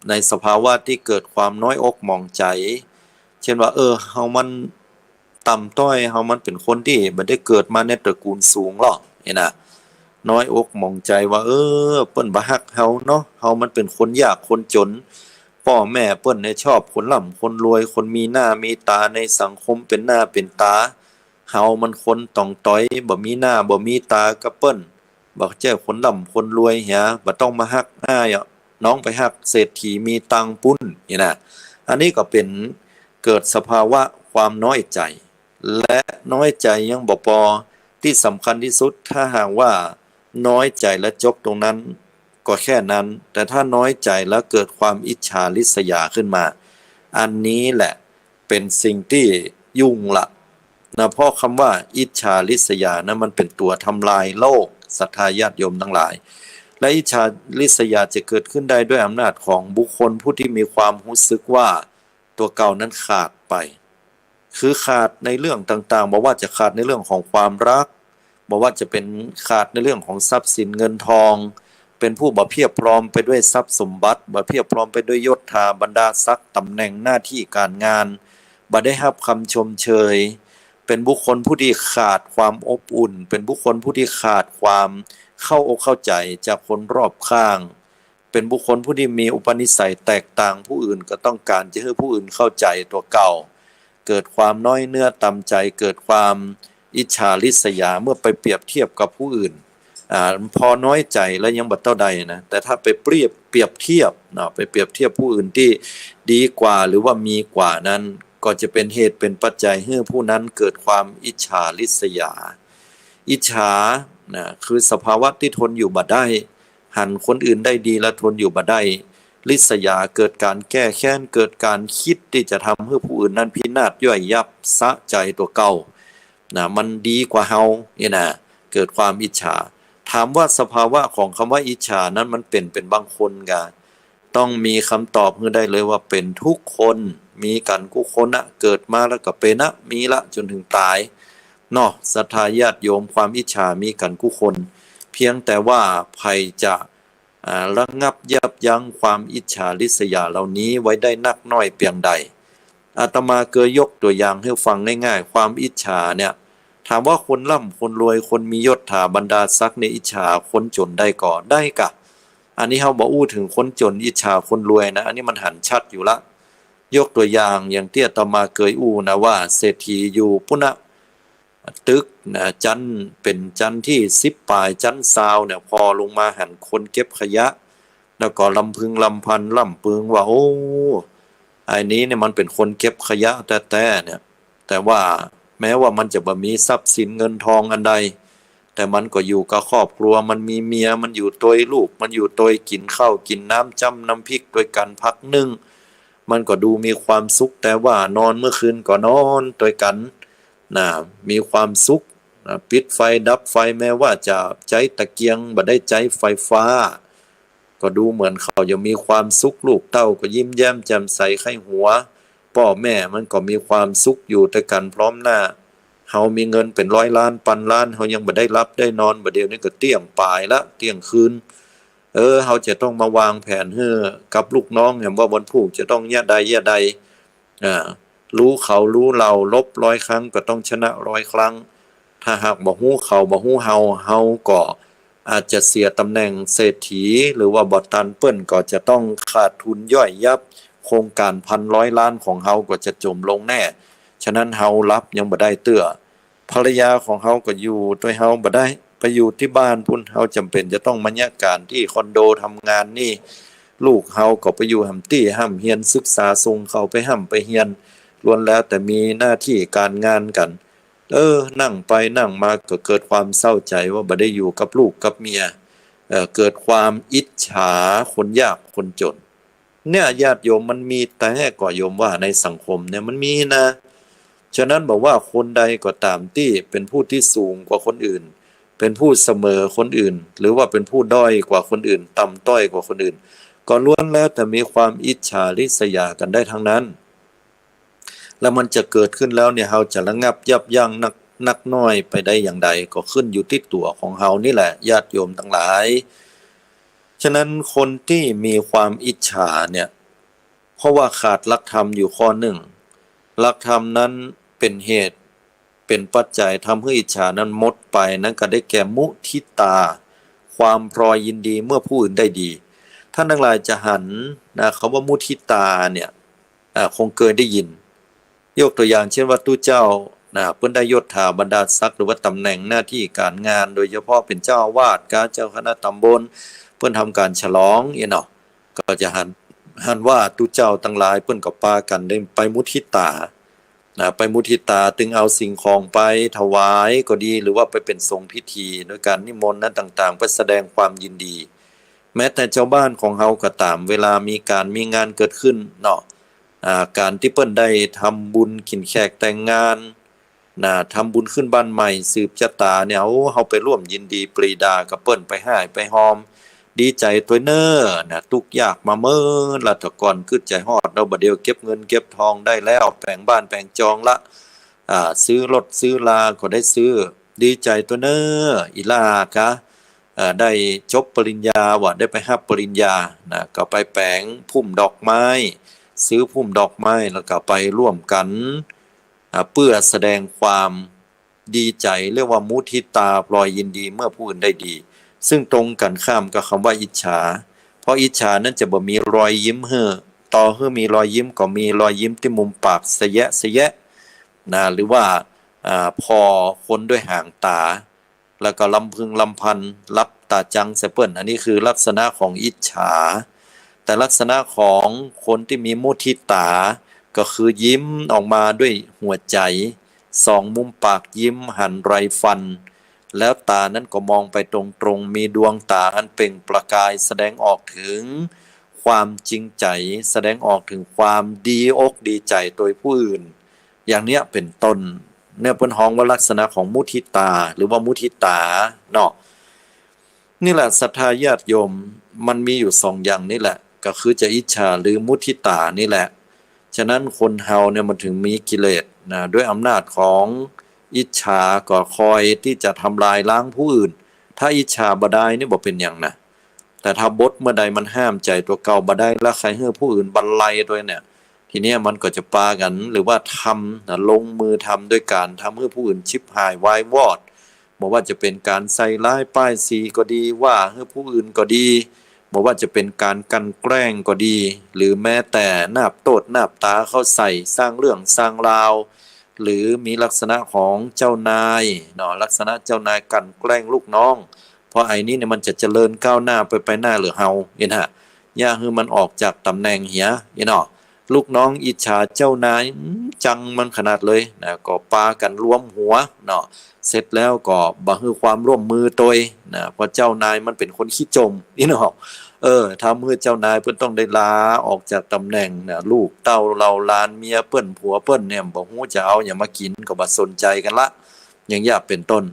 ในสภาวะตี้เกิดความน้อยอกหมองใจ๋ เช่นว่า เออ เฮามันต่ำต้อย เฮามันเป๋นคนตี้บ่ได้เกิดมาในตระกูลสูงหรอก นี่นะ น้อยอกหมองใจ๋ว่า เออ เปิ้นบ่ฮักเฮาเนาะ เฮามันเป๋นคนยากคนจ๋น ป้อแม่เปิ้นเนี่ยชอบคนร่ำคนรวย คนมีหน้ามีต๋าในสังคม เป๋นหน้าเป๋นต๋า เฮามันคนต่องต้อย บ่มีหน้าบ่มีต๋ากับเปิ้น บ่ใจ้คนร่ำคนรวยเหีย บ่ต้องมาฮักอ้ายอะ น้องไปฮักเศรษฐีมีตังค์ปุ้น นี่นะ อันนี้ก็เป๋นเกิดสภาวะความน้อยใจ๋ และน้อยใจ๋ยังบ่ปอ ตี้สำคัญตี้สุด ถ้าหากว่าน้อยใจ๋แล้วจบตรงนั้นก็แค่นั้น แต่ถ้าน้อยใจ๋แล้วเกิดความอิจฉาริษยาขึ้นมา อันนี้แหละเป๋นสิ่งตี้ยุ่งละนะ เพราะกำว่าอิจฉาริษยานะ มันเป๋นตั๋วทำลายโลก ศรัทธาญาติโยมตังหลาย และอิจฉาริษยาจะเกิดขึ้นได้ด้วยอำนาจของบุคคลผู้ตี้มีความฮู้สึกว่าตั๋วเก่านั้นขาดไป คือขาดในเรื่องต่างๆ บ่ว่าจะขาดในเรื่องของความฮัก บ่ว่าจะเป๋นขาดในเรื่องของทรัพย์สินเงินทอง เป๋นผู้บ่เพียบพร้อมไปด้วยทรัพย์สมบัติ บ่เพียบพร้อมไปด้วยยศถาบรรดาศักดิ์ ต๋ำแหน่งหน้าตี้ก๋านงาน บ่ได้ฮับกำชมเชย เป๋นบุคคลผู้ตี้ขาดความอบอุ่น เป๋นบุคคลผู้ตี้ขาดความเข้าอกเข้าใจ๋จากคนรอบข้าง เป๋นบุคคลผู้ตี้มีอุปนิสัยแตกต่างผู้อื่น ก็ต้องก๋านจะหื้อผู้อื่นเข้าใจ๋ตั๋วเก่า เกิดความน้อยเนื้อต่ำใจ๋ เกิดความอิจฉาริษยาเมื่อไปเปรียบเทียบกับผู้อื่น อ่า พอน้อยใจ๋แล้วยังบ่เต้าใดนะ แต่ถ้าไปเปรียบ- เปรียบเทียบเนาะ ไปเปรียบเทียบผู้อื่นตี้ดีกว่าหรือว่ามีกว่านั้น ก็จะเป๋นเหตุเป๋นปัจจัยหื้อผู้นั้นเกิดความอิจฉาริษยา อิจฉานะ คือสภาวะตี้ทนอยู่บ่ได้ หันคนอื่นได้ดีแล้วทนอยู่บ่ได้ ริษยาเกิดก๋านแก้แค้น เกิดก๋านกึ๊ดตี้จะทำหื้อผู้อื่นนั้นพินาศย่อยยับ สะใจ๋ตั๋วเก่านะ มันดีกว่าเฮา นี่นะ เกิดความอิจฉา ถามว่าสภาวะของกำว่าอิจฉานั้นมันเป๋นเป๋นบางคนกา ต้องมีกำตอบหื้อได้เลยว่าเป๋นกู้คน มีกั๋นกู้คนนะ เกิดมาแล้วก็เป๋นนะ มีละจ๋นเถิงต๋ายเนาะ ศรัทธาญาติโยม ความอิจฉามีกั๋นกู้คน เพียงแต่ว่าใผจะ อ่า ระงับยับยั้งความอิจฉาริษยาเหล่านี้ไว้ได้นักน้อยเปียงใด อาตมาเกยยกตั๋วอย่างหื้อฟังง่ายๆ ความอิจฉาเนี่ย ถามว่าคนร่ำคนรวย คนมียศถาบรรดาศักดิ์เนี่ยอิจฉาคนจ๋นได้ก่อ ได้กะ อันนี้เฮาบ่อู้เถิงคนจ๋นอิจฉาคนรวยนะ อันนี้มันหันชัดอยู่ละ ยกตั๋วอย่าง อย่างตี้อาตมาเกยอู้นะว่า เศรษฐีอยู่ปุ้นนะ ตึกนะ จั๊นเป๋นจั๊นตี้สิบป๋าย จั๊นซาวเนี่ย ผ่อลงมาหันคนเก็บขยะ แล้วก็ลำพึงลำพันร่ำเปื้องว่า โอ้ ไอ้นี้เนี่ยมันเป๋นคนเก็บขยะแต๊ๆ เนี่ย แต่ว่าแม้ว่ามันจะบ่มีทรัพย์สินเงินทองอันใด แต่มันก็อยู่กับครอบครัว มันมีเมีย มันอยู่ตวยลูก มันอยู่ตวยกิ๋นข้าวกิ๋นน้ำ จ้ำน้ำพริกตวยกั๋นผักนึ่ง มันก็ดูมีความสุข แต่ว่านอนเมื่อคืนก็นอนตวยกั๋นนะ มีความสุขนะ ปิดไฟดับไฟ แม้ว่าจะใจ๊ตะเกียง บ่ได้ใจ๊ไฟฟ้า ก็ดูเหมือนเขายังมีความสุข ลูกเต้าก็ยิ้มแย้มแจ่มใสใค่หัว ป้อแม่มันก็มีความสุขอยู่ตวยกั๋นพร้อมหน้า เฮามีเงินเป๋นร้อยล้านปันล้าน เฮายังบ่ได้หลับได้นอน บ่าเดี่ยวนี้ก็เตี้ยงป๋ายละ เตี้ยงคืน เออ เฮาจะต้องมาวางแผนหื้อกับลูกน้อง แหมว่าวันพูกจะต้องเยียะใดเยียะใด อ่า ฮู้เขาฮู้เฮา รบร้อยครั้งก็ต้องชนะร้อยครั้ง ถ้าหากบ่ฮู้เขาบ่ฮู้เฮา เฮาก็อาจจะเสียตำแหน่งเศรษฐี หรือว่าบ่ตันเปิ้นก็จะต้องขาดทุนย่อยยับ โครงก๋านพันร้อยล้านของเฮาก็จะจ๋มลงแน่ ฉะนั้นเฮาหลับยังบ่ได้เตื้อ ภรรยาของเฮาก็อยู่ตวยเฮาบ่ได้ ไปอยู่ตี้บ้านปู้น เฮาจ๋ำเป๋นจะต้องมาเยียะก๋านตี้คอนโด ทำงานนี่ ลูกเฮาก็ไปอยู่แหมตี้ ฮ่ำเฮียนศึกษา ส่งเขาไปฮ่ำไปเฮียน ล้วนแล้วแต่มีหน้าตี้ก๋านงานกั๋น เออ นั่งไปนั่งมาก็เกิดความเศร้าใจ๋ว่าบ่ได้อยู่กับลูกกับเมีย เอ่อ เกิดความอิจฉาคนยากคนจ๋น เนี่ยญาติโยม มันมีแต๊ก่อ โยมว่าในสังคมเนี่ยมันมีนะ ฉะนั้นบอกว่าคนใดก็ต๋ามตี้เป๋นผู้ตี้สูงกว่าคนอื่น เป๋นผู้เสมอคนอื่น หรือว่าเป๋นผู้ด้อยกว่าคนอื่น ต่ำต้อยกว่าคนอื่น ก็ล้วนแล้วแต่มีความอิจฉาริษยากั๋นได้ทั้งนั้น แล้วมันจะเกิดขึ้นแล้วเนี่ย เฮาจะระงับยับยั้งนัก นักน้อยไปได้อย่างใด ก็ขึ้นอยู่ตี้ตั๋วของเฮานี่แหละ ญาติโยมตังหลาย ฉะนั้นคนตี้มีความอิจฉาเนี่ย เพราะว่าขาดหลักธรรมอยู่ข้อนึ่ง หลักธรรมนั้นเป๋นเหตุ เป๋นปัจจัยทำหื้ออิจฉานั้นหมดไป นั้นก็ได้แก่มุทิตา ความพลอยยินดีเมื่อผู้อื่นได้ดี ท่านตังหลายจะหันนะ กำว่ามุทิตาเนี่ย อ่า คงเกยได้ยิน ยกตั๋วอย่างเจ้นว่าตุ๊เจ้านะ เปิ้นได้ยศถาบรรดาศักดิ์ หรือว่าต๋ำแหน่งหน้าตี้ก๋านงาน โดยเฉพาะเป๋นเจ้าอาวาสกา เจ้าคณะต๋ำบล เปิ้นทำก๋านฉลองเนี่ยเนาะ ก็จะหัน หันว่าตุ๊เจ้าตังหลายเปิ้นก็ปากั๋นได้ไปมุทิตานะ ไปมุทิตา ตึงเอาสิ่งของไปถวายก็ดี หรือว่าไปเป๋นสงฆ์พิธี โดยก๋านนิมนต์นั้นต่างๆ เพื่อแสดงความยินดี แม้แต่เจ้าบ้านของเฮาก็ต๋าม เวลามีก๋านมีงานเกิดขึ้นเนาะ อ่า ก๋านตี้เปิ้นได้ทำบุญเขียนแขกแต่งงานนะ ทำบุญขึ้นบ้านใหม่ สืบจะต๋าเนี่ย โอ้ เฮาไปร่วมยินดีปรีดากับเปิ้น ไปฮ้ายไปฮอม ดีใจ๋ตวยเน่อนะ ตุ๊กยากมาเมินละ แต่ก่อนกึ๊ดใจ๋ฮอดเนาะ บ่าเดี่ยวเก็บเงินเก็บทองได้แล้ว แป๋งบ้านแป๋งจองละ อ่า ซื้อรถซื้อลาก็ได้ซื้อ ดีใจ๋ตวยเน่อ อีหล้ากา เอ่อ ได้จบปริญญาว่ะ ได้ไปฮับปริญญานะ ก็ไปแป๋งพุ่มดอกไม้ ซื้อพุ่มดอกไม้ แล้วก็ไปร่วมกั๋น อ่า เพื่อแสดงความดีใจ๋ เรียกว่ามุทิตา พลอยยินดีเมื่อผู้อื่นได้ดี ซึ่งตรงกั๋นข้ามกับกำว่าอิจฉา เพราะอิจฉานั้นจะบ่มีรอยยิ้มหื้อ ต่อหื้อมีรอยยิ้มก็มีรอยยิ้มตี้มุมปากสะแยะสะแยะนะ หรือว่า อ่า ผ่อคนด้วยหางต๋า แล้วก็ลำพึงลำพัน หลับต๋าจังใส่เปิ้น อันนี้คือลักษณะของอิจฉา แต่ลักษณะของคนตี้มีมุทิตา ก็คือยิ้มออกมาด้วยหัวใจ๋ สองมุมปากยิ้มหันไรฟัน แล้วต๋านั้นก็มองไปตรงๆ มีดวงต๋าอันเปล่งประกาย แสดงออกถึงความจริงใจ๋ แสดงออกถึงความดีอกดีใจ๋ตวยผู้อื่น อย่างเนี้ยเป๋นต้น เนี่ยเปิ้นฮ้องว่าลักษณะของมุทิตา หรือว่ามุทิตาเนาะ นี่แหละศรัทธาญาติโยม มันมีอยู่สองอย่างนี่แหละ ก็คือจะอิจฉาหรือมุทิตานี่แหละ ฉะนั้นคนเฮาเนี่ยมันถึงมีกิเลสนะ ด้วยอำนาจของอิจฉาก็คอยตี้จะทำลายล้างผู้อื่น ถ้าอิจฉาบ่ได้นี่บ่เป๋นหยังนะ แต่ถ้าบทเมื่อใดมันห้ามใจ๋ตั๋วเก่าบ่ได้ แล้วใค่หื้อผู้อื่นบันไลตวยเนี่ย ทีเนี้ยมันก็จะปากั๋น หรือว่าทำนะ ลงมือทำ ด้วยก๋านทำหื้อผู้อื่นฉิบหายวายวอด บ่ว่าจะเป๋นก๋านใส่ร้ายป้ายสีก็ดี ว่าหื้อผู้อื่นก็ดี บ่ว่าจะเป๋นก๋านกลั่นแกล้งก็ดี หรือแม้แต่นาบโต้ษนาบต๋าเข้าใส่ สร้างเรื่องสร้างราว หรือมีลักษณะของเจ้านายเนาะ ลักษณะเจ้านายกลั่นแกล้งลูกน้อง เพราะไอ้นี้เนี่ยมันจะเจริญก้าวหน้าไป ไปหน้าเหลือเฮา เห็นหะ อย่าหื้อมันออกจากต๋ำแหน่งเหีย เห็นเนาะ ลูกน้องอิจฉาเจ้านาย อืม จังมันขนาดเลยนะ ก็ปากั๋นรวมหัวเนาะ เสร็จแล้วก็บ่หื้อความร่วมมือตวยนะ เพราะเจ้านายมันเป๋นคนขี้จ๋ม เห็นเนาะ เออ ทำหื้อเจ้านายเปิ้นต้องได้ลาออกจากต๋ำแหน่งนะ ลูกเต้าเหล่าหลานเมียเปิ้นผัวเปิ้นเนี่ย บ่ฮู้จะเอาหยังมากิ๋น ก็บ่สนใจ๋กั๋นละ อย่างเนี้ยเป๋นต้น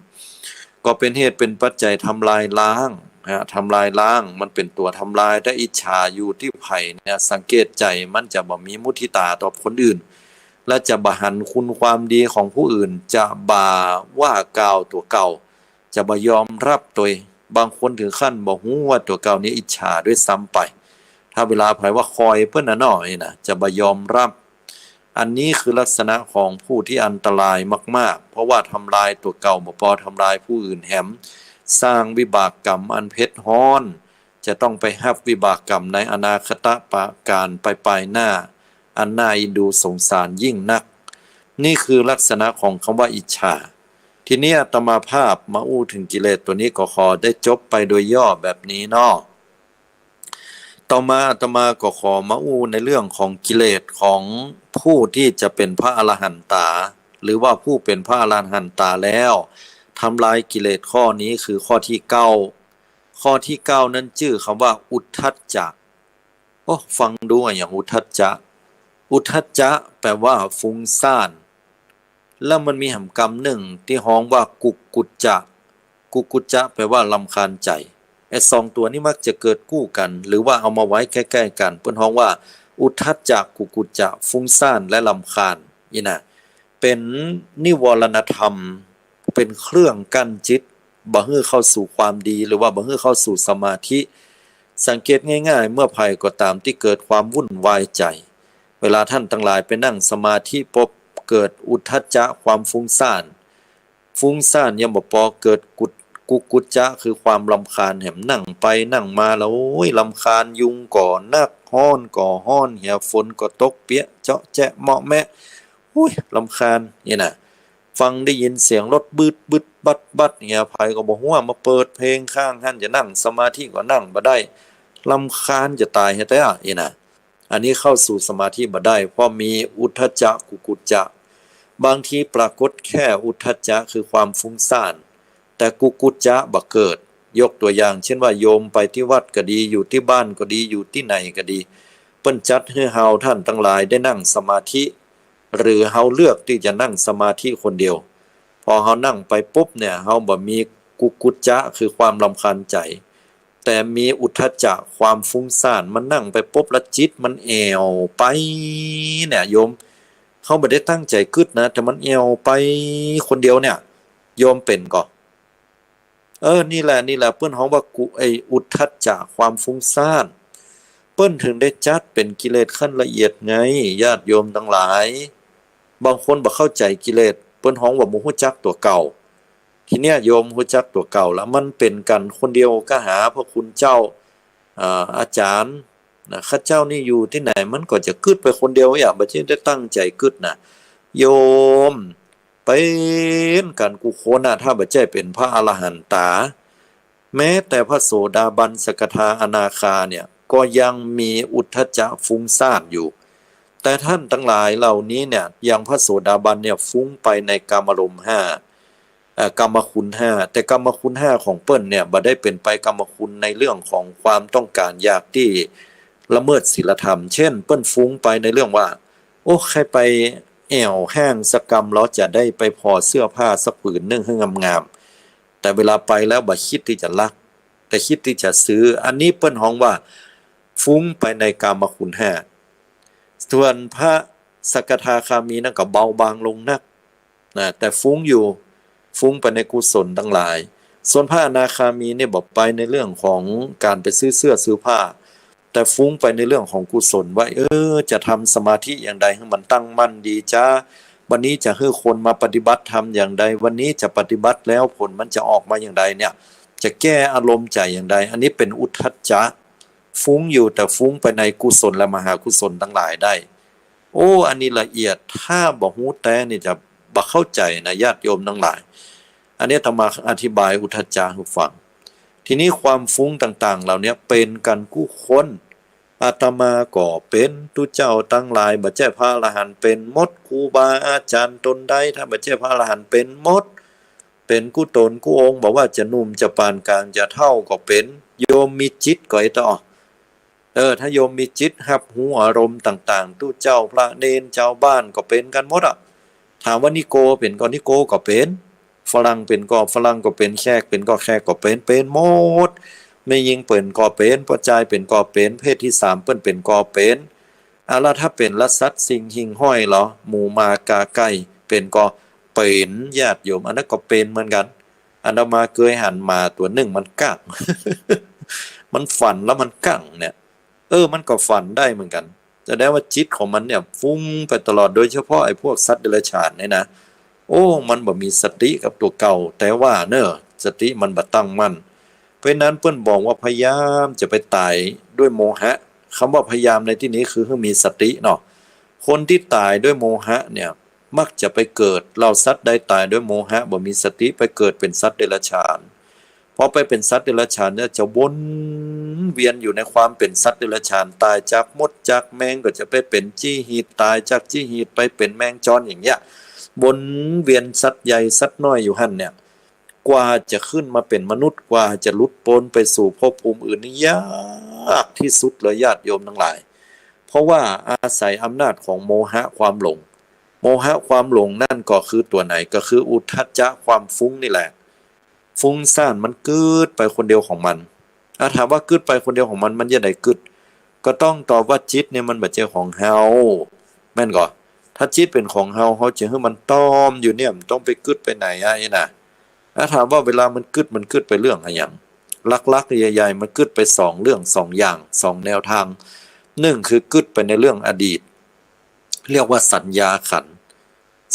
ก็เป๋นเหตุเป๋นปัจจัยทำลายล้างนะ ทำลายล้าง มันเป๋นตั๋วทำลาย ถ้าอิจฉาอยู่ตี้ใผเนี่ย สังเกตใจ๋มันจะบ่มีมุทิตาต่อคนอื่น และจะบ่หันคุณความดีของผู้อื่น จะบ่ว่ากล่าวตั๋วเก่า จะบ่ยอมฮับตวย บางคนถึงขั้นบ่ฮู้ว่าตั๋วเก่าเนี่ยอิจฉาด้วยซ้ำไป ถ้าเวลาใผว่าคอยเปิ้นน่ะเนาะ นี่นะ จะบ่ยอมฮับ อันนี้คือลักษณะของผู้ตี้อันตรายมากๆ เพราะว่าทำลายตั๋วเก่าบ่ปอ ทำลายผู้อื่นแหม สร้างวิบากกรรมอันเผ็ดฮ้อน จะต้องไปฮับวิบากกรรมในอนาคตะปะก๋านไปๆ หน้า อันน่าเอ็นดูสงสารยิ่งนัก นี่คือลักษณะของกำว่าอิจฉา ทีนี้อาตมาภาพมาอู้เถิงกิเลสตั๋วนี้ก็ขอได้จบไปโดยย่อแบบนี้เนาะ ต่อมาอาตมาก็ขอมาอู้ในเรื่องของกิเลสของผู้ที่จะเป๋นพระอรหันตา หรือว่าผู้เป๋นพระอรหันตาแล้ว ทำลายกิเลสข้อนี้คือข้อที่เก้า ข้อที่เก้านั้นจื้อกำว่าอุทธัจจะ โอ้ ฟังดูอะหยังอุทธัจจะ อุทธัจจะแปลว่าฟุ้งซ่าน แล้วมันมีหำกำนึ่งตี้ฮ้องว่ากุกกุจจะ กุกกุจจะแปลว่ารำคาญใจ๋ ไอ้สองตั๋วนี้มักจะเกิดกู้กั๋น หรือว่าเอามาไว้ใก้ๆ กั๋น เปิ้นฮ้องว่าอุทธัจจะกุกกุจจะ ฟุ้งซ่านและรำคาญ อี้นะ เป๋นนิวรณธรรม เป๋นเครื่องกั้นจิต บ่หื้อเข้าสู่ความดี หรือว่าบ่หื้อเข้าสู่สมาธิ สังเกตง่ายๆ เมื่อใผก็ต๋ามตี้เกิดความวุ่นวายใจ๋ เวลาต้านตังหลายไปนั่งสมาธิปุ๊บ เกิดอุทธัจจะ ความฟุ้งซ่าน ฟุ้งซ่านยังบ่ปอ เกิดกุด- กุกกุจจะ คือความรำคาญ แหมนั่งไปนั่งมาแล้ว โอ๊ย รำคาญ ยุงก็นัก ฮ้อนก็ฮ้อน เหีย ฝนก็ตกเปียะเจาะแจะเมาะแมะ โอ๊ย รำคาญ อี้นะ ฟังได้ยินเสียงรถบึดบึดบัดบัด เหีย ใผก็บ่ฮู้ มาเปิดเพลงข้างหั้น จะนั่งสมาธิก็นั่งบ่ได้ รำคาญจะต๋ายแท้ๆ อี้นะ อันนี้เข้าสู่สมาธิบ่ได้ เพราะมีอุทธัจจะกุกกุจจะ บางทีปรากฏแค่อุทธัจจะ คือความฟุ้งซ่าน แต่กุกกุจจะบ่เกิด ยกตั๋วอย่างเช่นว่า โยมไปตี้วัดก็ดี อยู่ตี้บ้านก็ดี อยู่ตี้ไหนก็ดี เปิ้นจัดหื้อเฮาต้านตังหลายได้นั่งสมาธิ หรือเฮาเลือกตี้จะนั่งสมาธิคนเดียว พอเฮานั่งไปปุ๊บเนี่ย เฮาบ่มีกุกกุจจะ คือความรำคาญใจ๋ แต่มีอุทธัจจะ ความฟุ้งซ่าน มันนั่งไปปุ๊บแล้วจิตมันแอ่วไปเนี่ยโยม เฮาบ่ได้ตั้งใจ๋กึ๊ดนะ แต่มันแอ่วไปคนเดียวเนี่ย โยมเป๋นก่อ เออ นี่แหละ นี่แหละ เปิ้นฮ้องว่ากุ- ไอ้อุทธัจจะ ความฟุ้งซ่าน เปิ้นเถิงได้จัดเป๋นกิเลสขั้นละเอียดไง ญาติโยมตังหลาย บางคนบ่เข้าใจ๋กิเลส เปิ้นฮ้องว่าบ่ฮู้จักตั๋วเก่า ทีเนี้ยโยมฮู้จักตั๋วเก่าละ มันเป๋นกั๋นคนเดียว ก็หาพระคุณเจ้า อ่า อาจ๋ารย์นะ ข้าเจ้านี่อยู่ตี้ไหน มันก็จะกึ๊ดไปคนเดียว อย่าบ่ใจ้ได้ตั้งใจ๋กึ๊ดนะ โยม เป๋นกั๋นกู้คนนะ ถ้าบ่ใจ้เป๋นพระอรหันตา แม้แต่พระโสดาบัน สกทา อนาคาเนี่ย ก็ยังมีอุทธัจจะ ฟุ้งซ่านอยู่ แต่ต้านตังหลายเหล่านี้เนี่ย อย่างพระโสดาบันเนี่ย ฟุ้งไปในกามารมณ์ห้า เอ่อ กามคุณห้า แต่กามคุณห้าของเปิ้นเนี่ย บ่ได้เป๋นไปกามคุณในเรื่องของความต้องก๋านอยากตี้ละเมิดศีลธรรม เช่น เปิ้นฟุ้งไปในเรื่องว่า โอ้ ใค่ไปแอ่วห้างสักกำ แล้วจะได้ไปผ่อเสื้อผ้าสักผืนนึ่งหื้องามๆ แต่เวลาไปแล้วบ่คิดตี้จะลัก แต่คิดตี้จะซื้อ อันนี้เปิ้นฮ้องว่าฟุ้งไปในกามคุณห้า ส่วนพระสกทาคามีนั้นก็เบาบางลงนักนะ แต่ฟุ้งอยู่ ฟุ้งไปในกุศลตังหลาย ส่วนพระอนาคามีเนี่ยบ่ไปในเรื่องของก๋านไปซื้อเสื้อซื้อผ้า แต่ฟุ้งไปในเรื่องของกุศลว่า เออ จะทำสมาธิอย่างใดหื้อมันตั้งมั่นดีจ๊ะ วันนี้จะหื้อคนมาปฏิบัติธรรมอย่างใด วันนี้จะปฏิบัติแล้วผลมันจะออกมาอย่างใดเนี่ย จะแก้อารมณ์ใจ๋อย่างใด อันนี้เป๋นอุทธัจจะ ฟุ้งอยู่ แต่ฟุ้งไปในกุศลและมหากุศลตังหลายได้ โอ้ อันนี้ละเอียด ถ้าบ่ฮู้แต๊นี่จะบ่เข้าใจ๋นะ ญาติโยมตังหลาย อันนี้อาตมาอธิบายอุทธัจจะหื้อฟัง ทีนี้ความฟุ้งต่างๆ เหล่านี้เป๋นกั๋นกู้คน อาตมาก็เป๋น ตุ๊เจ้าตังหลาย บ่ใจ้พระอรหันต์ เป๋นหมด ครูบาอาจ๋ารย์ตนใด ถ้าบ่ใจ้พระอรหันต์ เป๋นหมด เป๋นกู้ต๋นกู้องค์ บ่ว่าจะหนุ่มจะปานกลางจะเฒ่าก็เป๋น โยมมีจิตก็ไอ้ต่อ เออ ถ้าโยมมีจิตฮับฮู้อารมณ์ต่างๆ ตุ๊เจ้าพระเณร จาวบ้านก็เป๋นกั๋นหมดอะ ถามว่านิโกเป๋นก่อ นิโกก็เป๋น ฝรั่งเป๋นก่อ ฝรั่งก็เป๋น แขกเป๋นก่อ แขกก็เป๋น เป๋นหมด แม่ญิงเป๋นก่อเป๋น ป้อจายเป๋นก่อเป๋น เพศที่สามเปิ้นเป๋นก่อเป๋น อะ แล้วถ้าเป๋นละสัตว์สิ่งหิ่งห้อยเหรอ หมูหมากาไก่เป๋นก่อเป๋น ญาติโยม อันนั้นก็เป๋นเหมือนกั๋น อาตมาเกยหันหมาตั๋วนึ่งมันกั้ง มันฝันแล้วมันกั้งเนี่ย เออ มันก็ฝันได้เหมือนกั๋น แสดงว่าจิตของมันเนี่ยฟุ้งไปตลอด โดยเฉพาะไอ้พวกสัตว์เดรัจฉานเนี่ยนะ โอ้ มันบ่มีสติกับตั๋วเก่า แต่ว่าเน่อ สติมันบ่ตั้งมั่น เพราะฉะนั้นเปิ้นบอกว่าพยายามจะไปต๋ายด้วยโมหะ กำว่าพยายามในตี้นี้คือหื้อมีสติเนาะ คนตี้ต๋ายด้วยโมหะเนี่ย มักจะไปเกิด เล่าสัตว์ใดต๋ายด้วยโมหะ บ่มีสติ ไปเกิดเป๋นสัตว์เดรัจฉาน พอไปเป๋นสัตว์เดรัจฉานแล้วจะวนเวียนอยู่ในความเป๋นสัตว์เดรัจฉาน ต๋ายจากมดจากแมงก็จะไปเป๋นจี้หีด ต๋ายจากจี้หีดไปเป๋นแมงจรอย่างเนี้ย วนเวียนสัตว์ใหญ่สัตว์น้อยอยู่หั้นเนี่ย กว่าจะขึ้นมาเป๋นมนุษย์ กว่าจะหลุดป๊นไปสู่ภพภูมิอื่นนี่ยากตี้สุดเลยญาติโยมตังหลาย เพราะว่าอาศัยอำนาจของโมหะความหลง โมหะความหลงนั่นก็คือตั๋วไหน ก็คืออุทธัจจะความฟุ้งนี่แหละ ฟุ้งซ่าน มันกึ๊ดไปคนเดียวของมัน อ่ะ ถามว่ากึ๊ดไปคนเดียวของมัน มันจะใดกึ๊ด ก็ต้องตอบว่าจิตเนี่ยมันบ่ใจ้ของเฮา แม่นก่อ ถ้าจิตเป๋นของเฮา เฮาจะหื้อมันต้อมอยู่เนี่ย มันต้องไปกึ๊ดไปไหนอะ ไอ้น่ะ อ่ะ ถามว่าเวลามันกึ๊ด มันกึ๊ดไปเรื่องอะหยัง หลักๆ ใหญ่ๆ มันกึ๊ดไปสองเรื่อง สองอย่าง สองแนวทาง นึ่งคือกึ๊ดไปในเรื่องอดีต เรียกว่าสัญญาขันธ์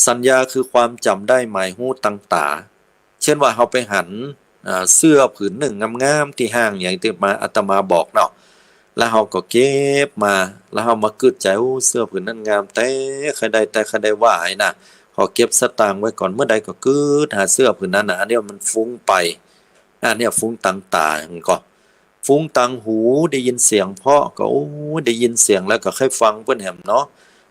สัญญาคือความจ๋ำได้หมายฮู้ตังต๋า เช่นว่าเฮาไปหัน อ่า เสื้อผืนนึ่งงามๆ ตี้ห้าง อย่างตี้มา อาตมาบอกเนาะ แล้วเฮาก็เก็บมา แล้วเฮามากึ๊ดใจ๋ โอ้ เสื้อผืนนั้นงามแต๊ ใค่ได้แต๊ ใค่ได้ว่า ไอ้น่ะ ขอเก็บสตางค์ไว้ก่อน เมื่อใดก็กึ๊ดหาเสื้อผืนนั้นน่ะ อันนี้มันฟุ้งไป อันเนี้ยฟุ้งตังต๋า มันก็ ฟุ้งตังหู ได้ยินเสียงเพราะก็ โอ้ ได้ยินเสียงแล้วก็ใค่ฟังเปิ้นแหมเนาะ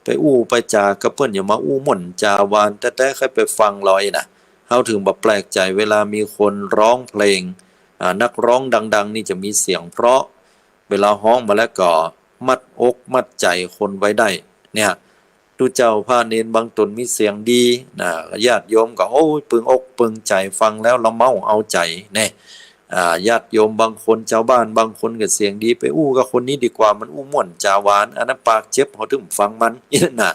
ไปอู้ไปจ๋ากับเปิ้น อย่ามาอู้ม่วนจ๋าหวานแต๊ๆ ใค่ไปฟังลอยน่ะ เฮาถึงบ่แปลกใจ๋เวลามีคนฮ้องเพลง อ่า นักฮ้องดังๆ นี่จะมีเสียงเพราะ เวลาฮ้องมาแล้วก็มัดอกมัดใจ๋คนไว้ได้ เนี่ย ตุ๊เจ้าพระเณรบางต๋นมีเสียงดีน่ะ ญาติโยมก็ โอ้ย ปึงอกปึงใจ๋ ฟังแล้วละเมาเอาใจ๋แน่ อ่า ญาติโยมบางคน จาวบ้านบางคนก็เสียงดี ไปอู้กับคนนี้ดีกว่า มันอู้ม่วนจ๋าหวาน อันนั้นปากเจ็บ เฮาถึงฟังมัน นี่น่ะ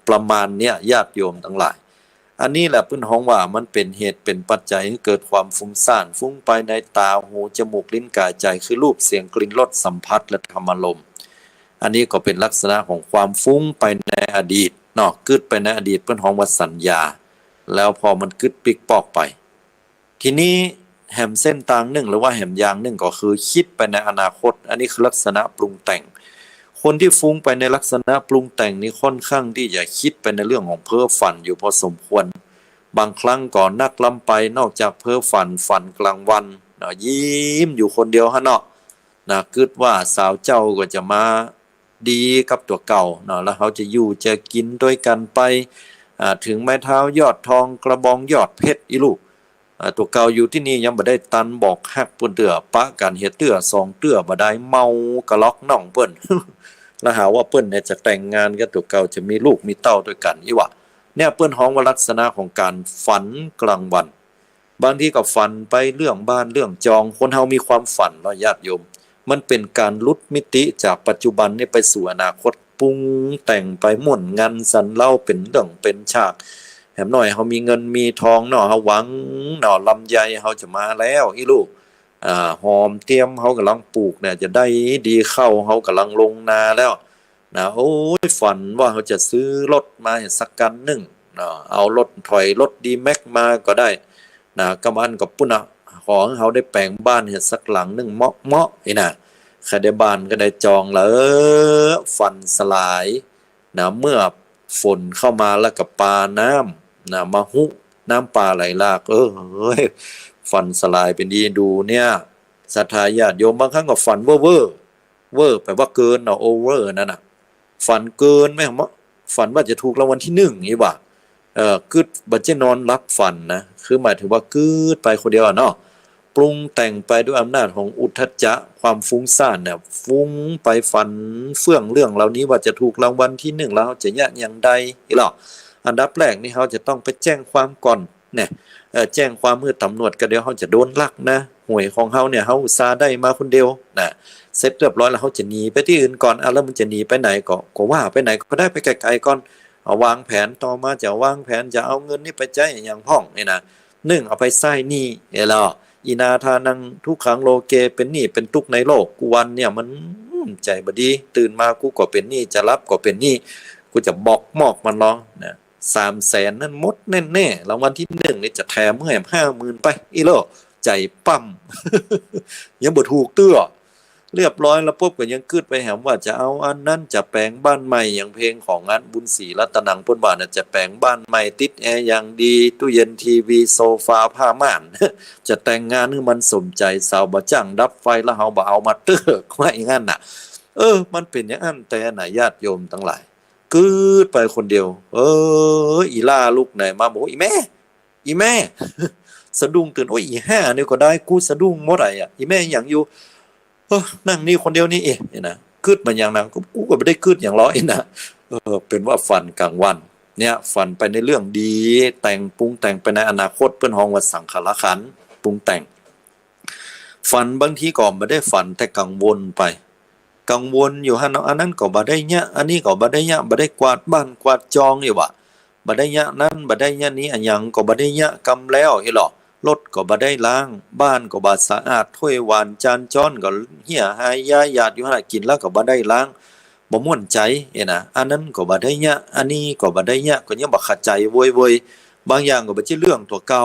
ประมาณเนี้ย ญาติโยมตังหลาย อันนี้แหละเปิ้นฮ้องว่ามันเป๋นเหตุเป๋นปัจจัยหื้อเกิดความฟุ้งซ่าน ฟุ้งไปในต๋า หู จมูก ลิ้น กาย ใจ๋ คือรูป เสียง กลิ่น รส สัมผัส และธรรมารมณ์ อันนี้ก็เป๋นลักษณะของความฟุ้งไปในอดีตเนาะ กึ๊ดไปในอดีต เปิ้นฮ้องว่าสัญญา แล้วพอมันกึ๊ดปิ๊กปอกไป ทีนี้แหมเส้นตางนึ่ง หรือว่าแหมอย่างนึ่งก็คือคิดไปในอนาคต อันนี้คือลักษณะปรุงแต่ง คนตี้ฟุ้งไปในลักษณะปรุงแต่งนี่ค่อนข้างตี้จะคิดไปในเรื่องของเพ้อฝันอยู่พอสมควร บางครั้งก็นักล้ำไป นอกจากเพ้อฝัน ฝันกลางวันเนาะ ยิ้มอยู่คนเดียวหั้นเนาะ นะ กึ๊ดว่าสาวเจ้าก็จะมาดีกับตั๋วเก่าเนาะ แล้วเฮาจะอยู่จะกิ๋นตวยกั๋นไป อ่า เถิงไม้เท้ายอดทอง กระบองยอดเพชร อีลูก อ่า ตั๋วเก่าอยู่ตี้นี่ยังบ่ได้ตันบอกฮักเปิ้นเตื้อ ปะกั๋นเหียเตื้อสองเตื้อบ่ได้ เมากะล็อกน้องเปิ้น แล้วหาว่าเปิ้นเนี่ยจะแต่งงานกับตั๋วเก่า จะมีลูกมีเต้าตวยกั๋น อี้หว่า เนี่ยเปิ้นฮ้องว่าลักษณะของก๋านฝันกลางวัน บางทีก็ฝันไปเรื่องบ้านเรื่องจอง คนเฮามีความฝันเนาะญาติโยม มันเป๋นก๋านหลุดมิติจากปัจจุบันนี่ไปสู่อนาคต ปรุงแต่งไปม่วนงันสรรเล้า เป๋นเรื่องเป๋นฉาก แหมหน้อยเฮามีเงินมีทองเนาะ เฮาหวังเนาะ ลำไยเฮาจะมาแล้ว อีลูก อ่า หอมเตียมเฮาก่ำลังปลูกเนี่ย จะได้ดี ข้าวเฮาก่ำลังลงนาแล้ว นะ โอ้ย ฝันว่าเฮาจะซื้อรถมาสักคันนึ่งเนาะ เอารถ ถอยรถดีแม็กมาก็ได้นะ กำอันก็ปุ้นน่ะ ขอหื้อเฮาได้แป๋งบ้านสักหลังนึ่งเมาะๆ อี้น่ะ ใค่ได้บ้านก็ได้จองแล้ว ฝันสลายนะ เมื่อฝนเข้ามาแล้วก็ปาน้ำนะ มะฮุ น้ำป่าไหลหลาก เอ้ย ฝันสลายเป๋นดี ดูเนี่ย ศรัทธาญาติโยม บางครั้งก็ฝันเว่อร์ๆ เว่อร์แป๋ว่าเกินเนาะ โอเวอร์นั่นน่ะ ฝันเกินแม่นบ่ ฝันว่าจะถูกรางวัลตี้นึ่ง อี้หว่า เอ่อ กึ๊ดบ่ใจ้นอนหลับฝันนะ คือหมายถึงว่ากึ๊ดไปคนเดียวอะเนาะ ปรุงแต่งไปด้วยอำนาจของอุทธัจจะ ความฟุ้งซ่านเนี่ย ฟุ้งไปฟั่นเฟื่องเรื่องเหล่านี้ ว่าจะถูกรางวัลตี้นึ่งแล้วเฮาจะเยียะอย่างใด อี้หล่อ อันดับแรกนี่เฮาจะต้องไปแจ้งความก่อน เนี่ย เอ่อ แจ้งความหื้อต๋ำรวจ ก็เดี๋ยวเฮาจะโดนลักนะ หวยของเฮาเนี่ย เฮาอุตส่าห์ได้มาคนเดียวนะ เสร็จเรียบร้อยแล้วเฮาจะหนีไปตี้อื่นก่อน อ่ะ แล้วมันจะหนีไปไหนก็ ก็ว่าไปไหนก็ได้ ไปไกลๆ ก่อน เอาวางแผน ต่อมาจะวางแผนจะเอาเงินนี่ไปใจ๊อะหยังพ่องนี่นะ นึ่ง เอาไปใจ๊หนี้ เอ้ย แล้ว อินนาทานังทุกขังโลเก เป๋นหนี้เป๋นตุ๊กข์ในโลก กู้วันเนี่ยมัน อืม ใจ๋บ่ดี ตื่นมากูก็เป๋นหนี้ จะหลับก็เป๋นหนี้ กูจะบอกมอกมันลอนะ สามแสนนั้นหมดแน่ๆ รางวัลตี้นึ่งนี่จะแถมหื้อแหมห้าหมื่นไป อี้โล ใจ๋ปั๊ม ยังบ่ถูกเตื้อ เรียบร้อยแล้วปุ๊บก็ยังกึ๊ดไปแหมว่าจะเอาอันนั้น จะแป๋งบ้านใหม่ อย่างเพลงของอันบุญศรีรัตนังเปิ้นว่าน่ะ จะแป๋งบ้านใหม่ ติดแอร์อย่างดี ตู้เย็น ทีวี โซฟา ผ้าม่าน จะแต่งงานหื้อมันสมใจ๋ สาวบ่าจ้างดับไฟ แล้วเฮาบ่เอามาเต๊อะ ว่าอย่างนั้นน่ะ เออ มันเป๋นอย่างนั้นแต๊น่ะ ญาติโยมตังหลาย กึ๊ดไปคนเดียว เออ อี่หล้าลุกไหนมาบอก อี่แม่ อี่แม่ สะดุ้งตื่น โอ๊ย อี่ห่านี่ก็ได้ กูสะดุ้งหมดอะ อี่แม่หยังอยู่ เออ นั่งนี่คนเดียวนี่เอง นี่นะ กึ๊ดมาอย่างนั้น กู กูก็บ่ได้กึ๊ดหยังหรอก นี่นะ เออ เป๋นว่าฝันกลางวัน เนี่ย ฝันไปในเรื่องดี แต่ง ปรุงแต่งไปในอนาคต เปิ้นฮ้องว่าสังขารขันธ์ ปรุงแต่ง ฝันบางทีก็บ่ได้ฝัน แต่กังวลไป กังวลอยู่หั้นเนาะ อันนั้นก็บ่ได้เยียะ อันนี้ก็บ่ได้เยียะ บ่ได้กวาดบ้านกวาดจองอี้หว่า บ่ได้เยียะนั้น บ่ได้เยียะนี้ อะหยังก็บ่ได้เยียะกำแล้วอี้หล่อ รถก็บ่ได้ล้าง บ้านก็บ่สะอาด ถ้วยหวานจานจ๊อนก็เหี่ยหายย้ายหยาดอยู่หั้นน่ะ กิ๋นแล้วก็บ่ได้ล้าง บ่ม่วนใจ๋อี้นะ อันนั้นก็บ่ได้เยียะ อันนี้ก็บ่ได้เยียะ ก็ยังบ่เข้าใจ๋ โวยๆ บางอย่างก็บ่ใจ้เรื่องตั๋วเก่า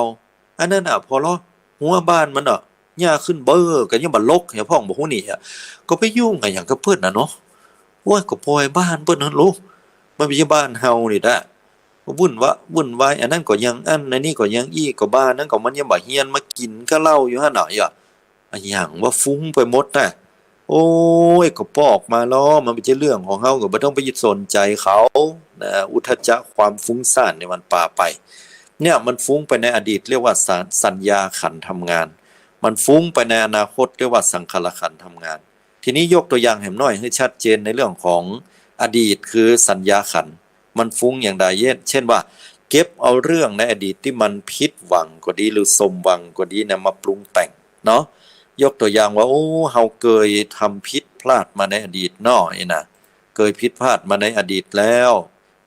อันนั้นน่ะ ผ่อเลาะฮั้วบ้านมันเนาะ หญ้าขึ้นเบ้อ ก็ยังบ่รก หยังพ่องบ่ฮู้นี่อะ ก็ไปยุ่งอะหยังกับเปิ้นน่ะเนาะ โอ๊ย ก็ป่อยบ้านเปิ้นหั้นลูก มันบ่ใจ้บ้านเฮานี่นะ ก็วุ่นวะ วุ่นวาย อันนั้นก็ยังอั้น อันนี้ก็ยังอี้ ก็บ้านนั้นก็มันยังบ่เฮียน มากิ๋นกับเหล้าอยู่หั้นน่ะ อะหยังว่าฟุ้งไปหมดน่ะ โอ๊ย ก็ปอกมาลอ มันบ่ใจ้เรื่องของเฮา ก็บ่ต้องไปสนใจ๋เขานะ อุทธัจจะ ความฟุ้งซ่านเนี่ยมันปาไป เนี่ยมันฟุ้งไปในอดีต เรียกว่าสัญ- สัญญาขันธ์ทำงาน มันฟุ้งไปในอนาคต เรียกว่าสังขารขันธ์ทำงาน ทีนี้ยกตั๋วอย่างแหมหน้อยหื้อชัดเจนในเรื่องของอดีต คือสัญญาขันธ์ มันฟุ้งอย่างใด เช่น เช่นว่า เก็บเอาเรื่องในอดีตตี้มันผิดหวังก็ดี หรือสมหวังก็ดีเนี่ย มาปรุงแต่งเนาะ ยกตั๋วอย่างว่า โอ้ เฮาเกยทำผิดพลาดมาในอดีตเนาะ อี้นะ เกยผิดพลาดมาในอดีตแล้ว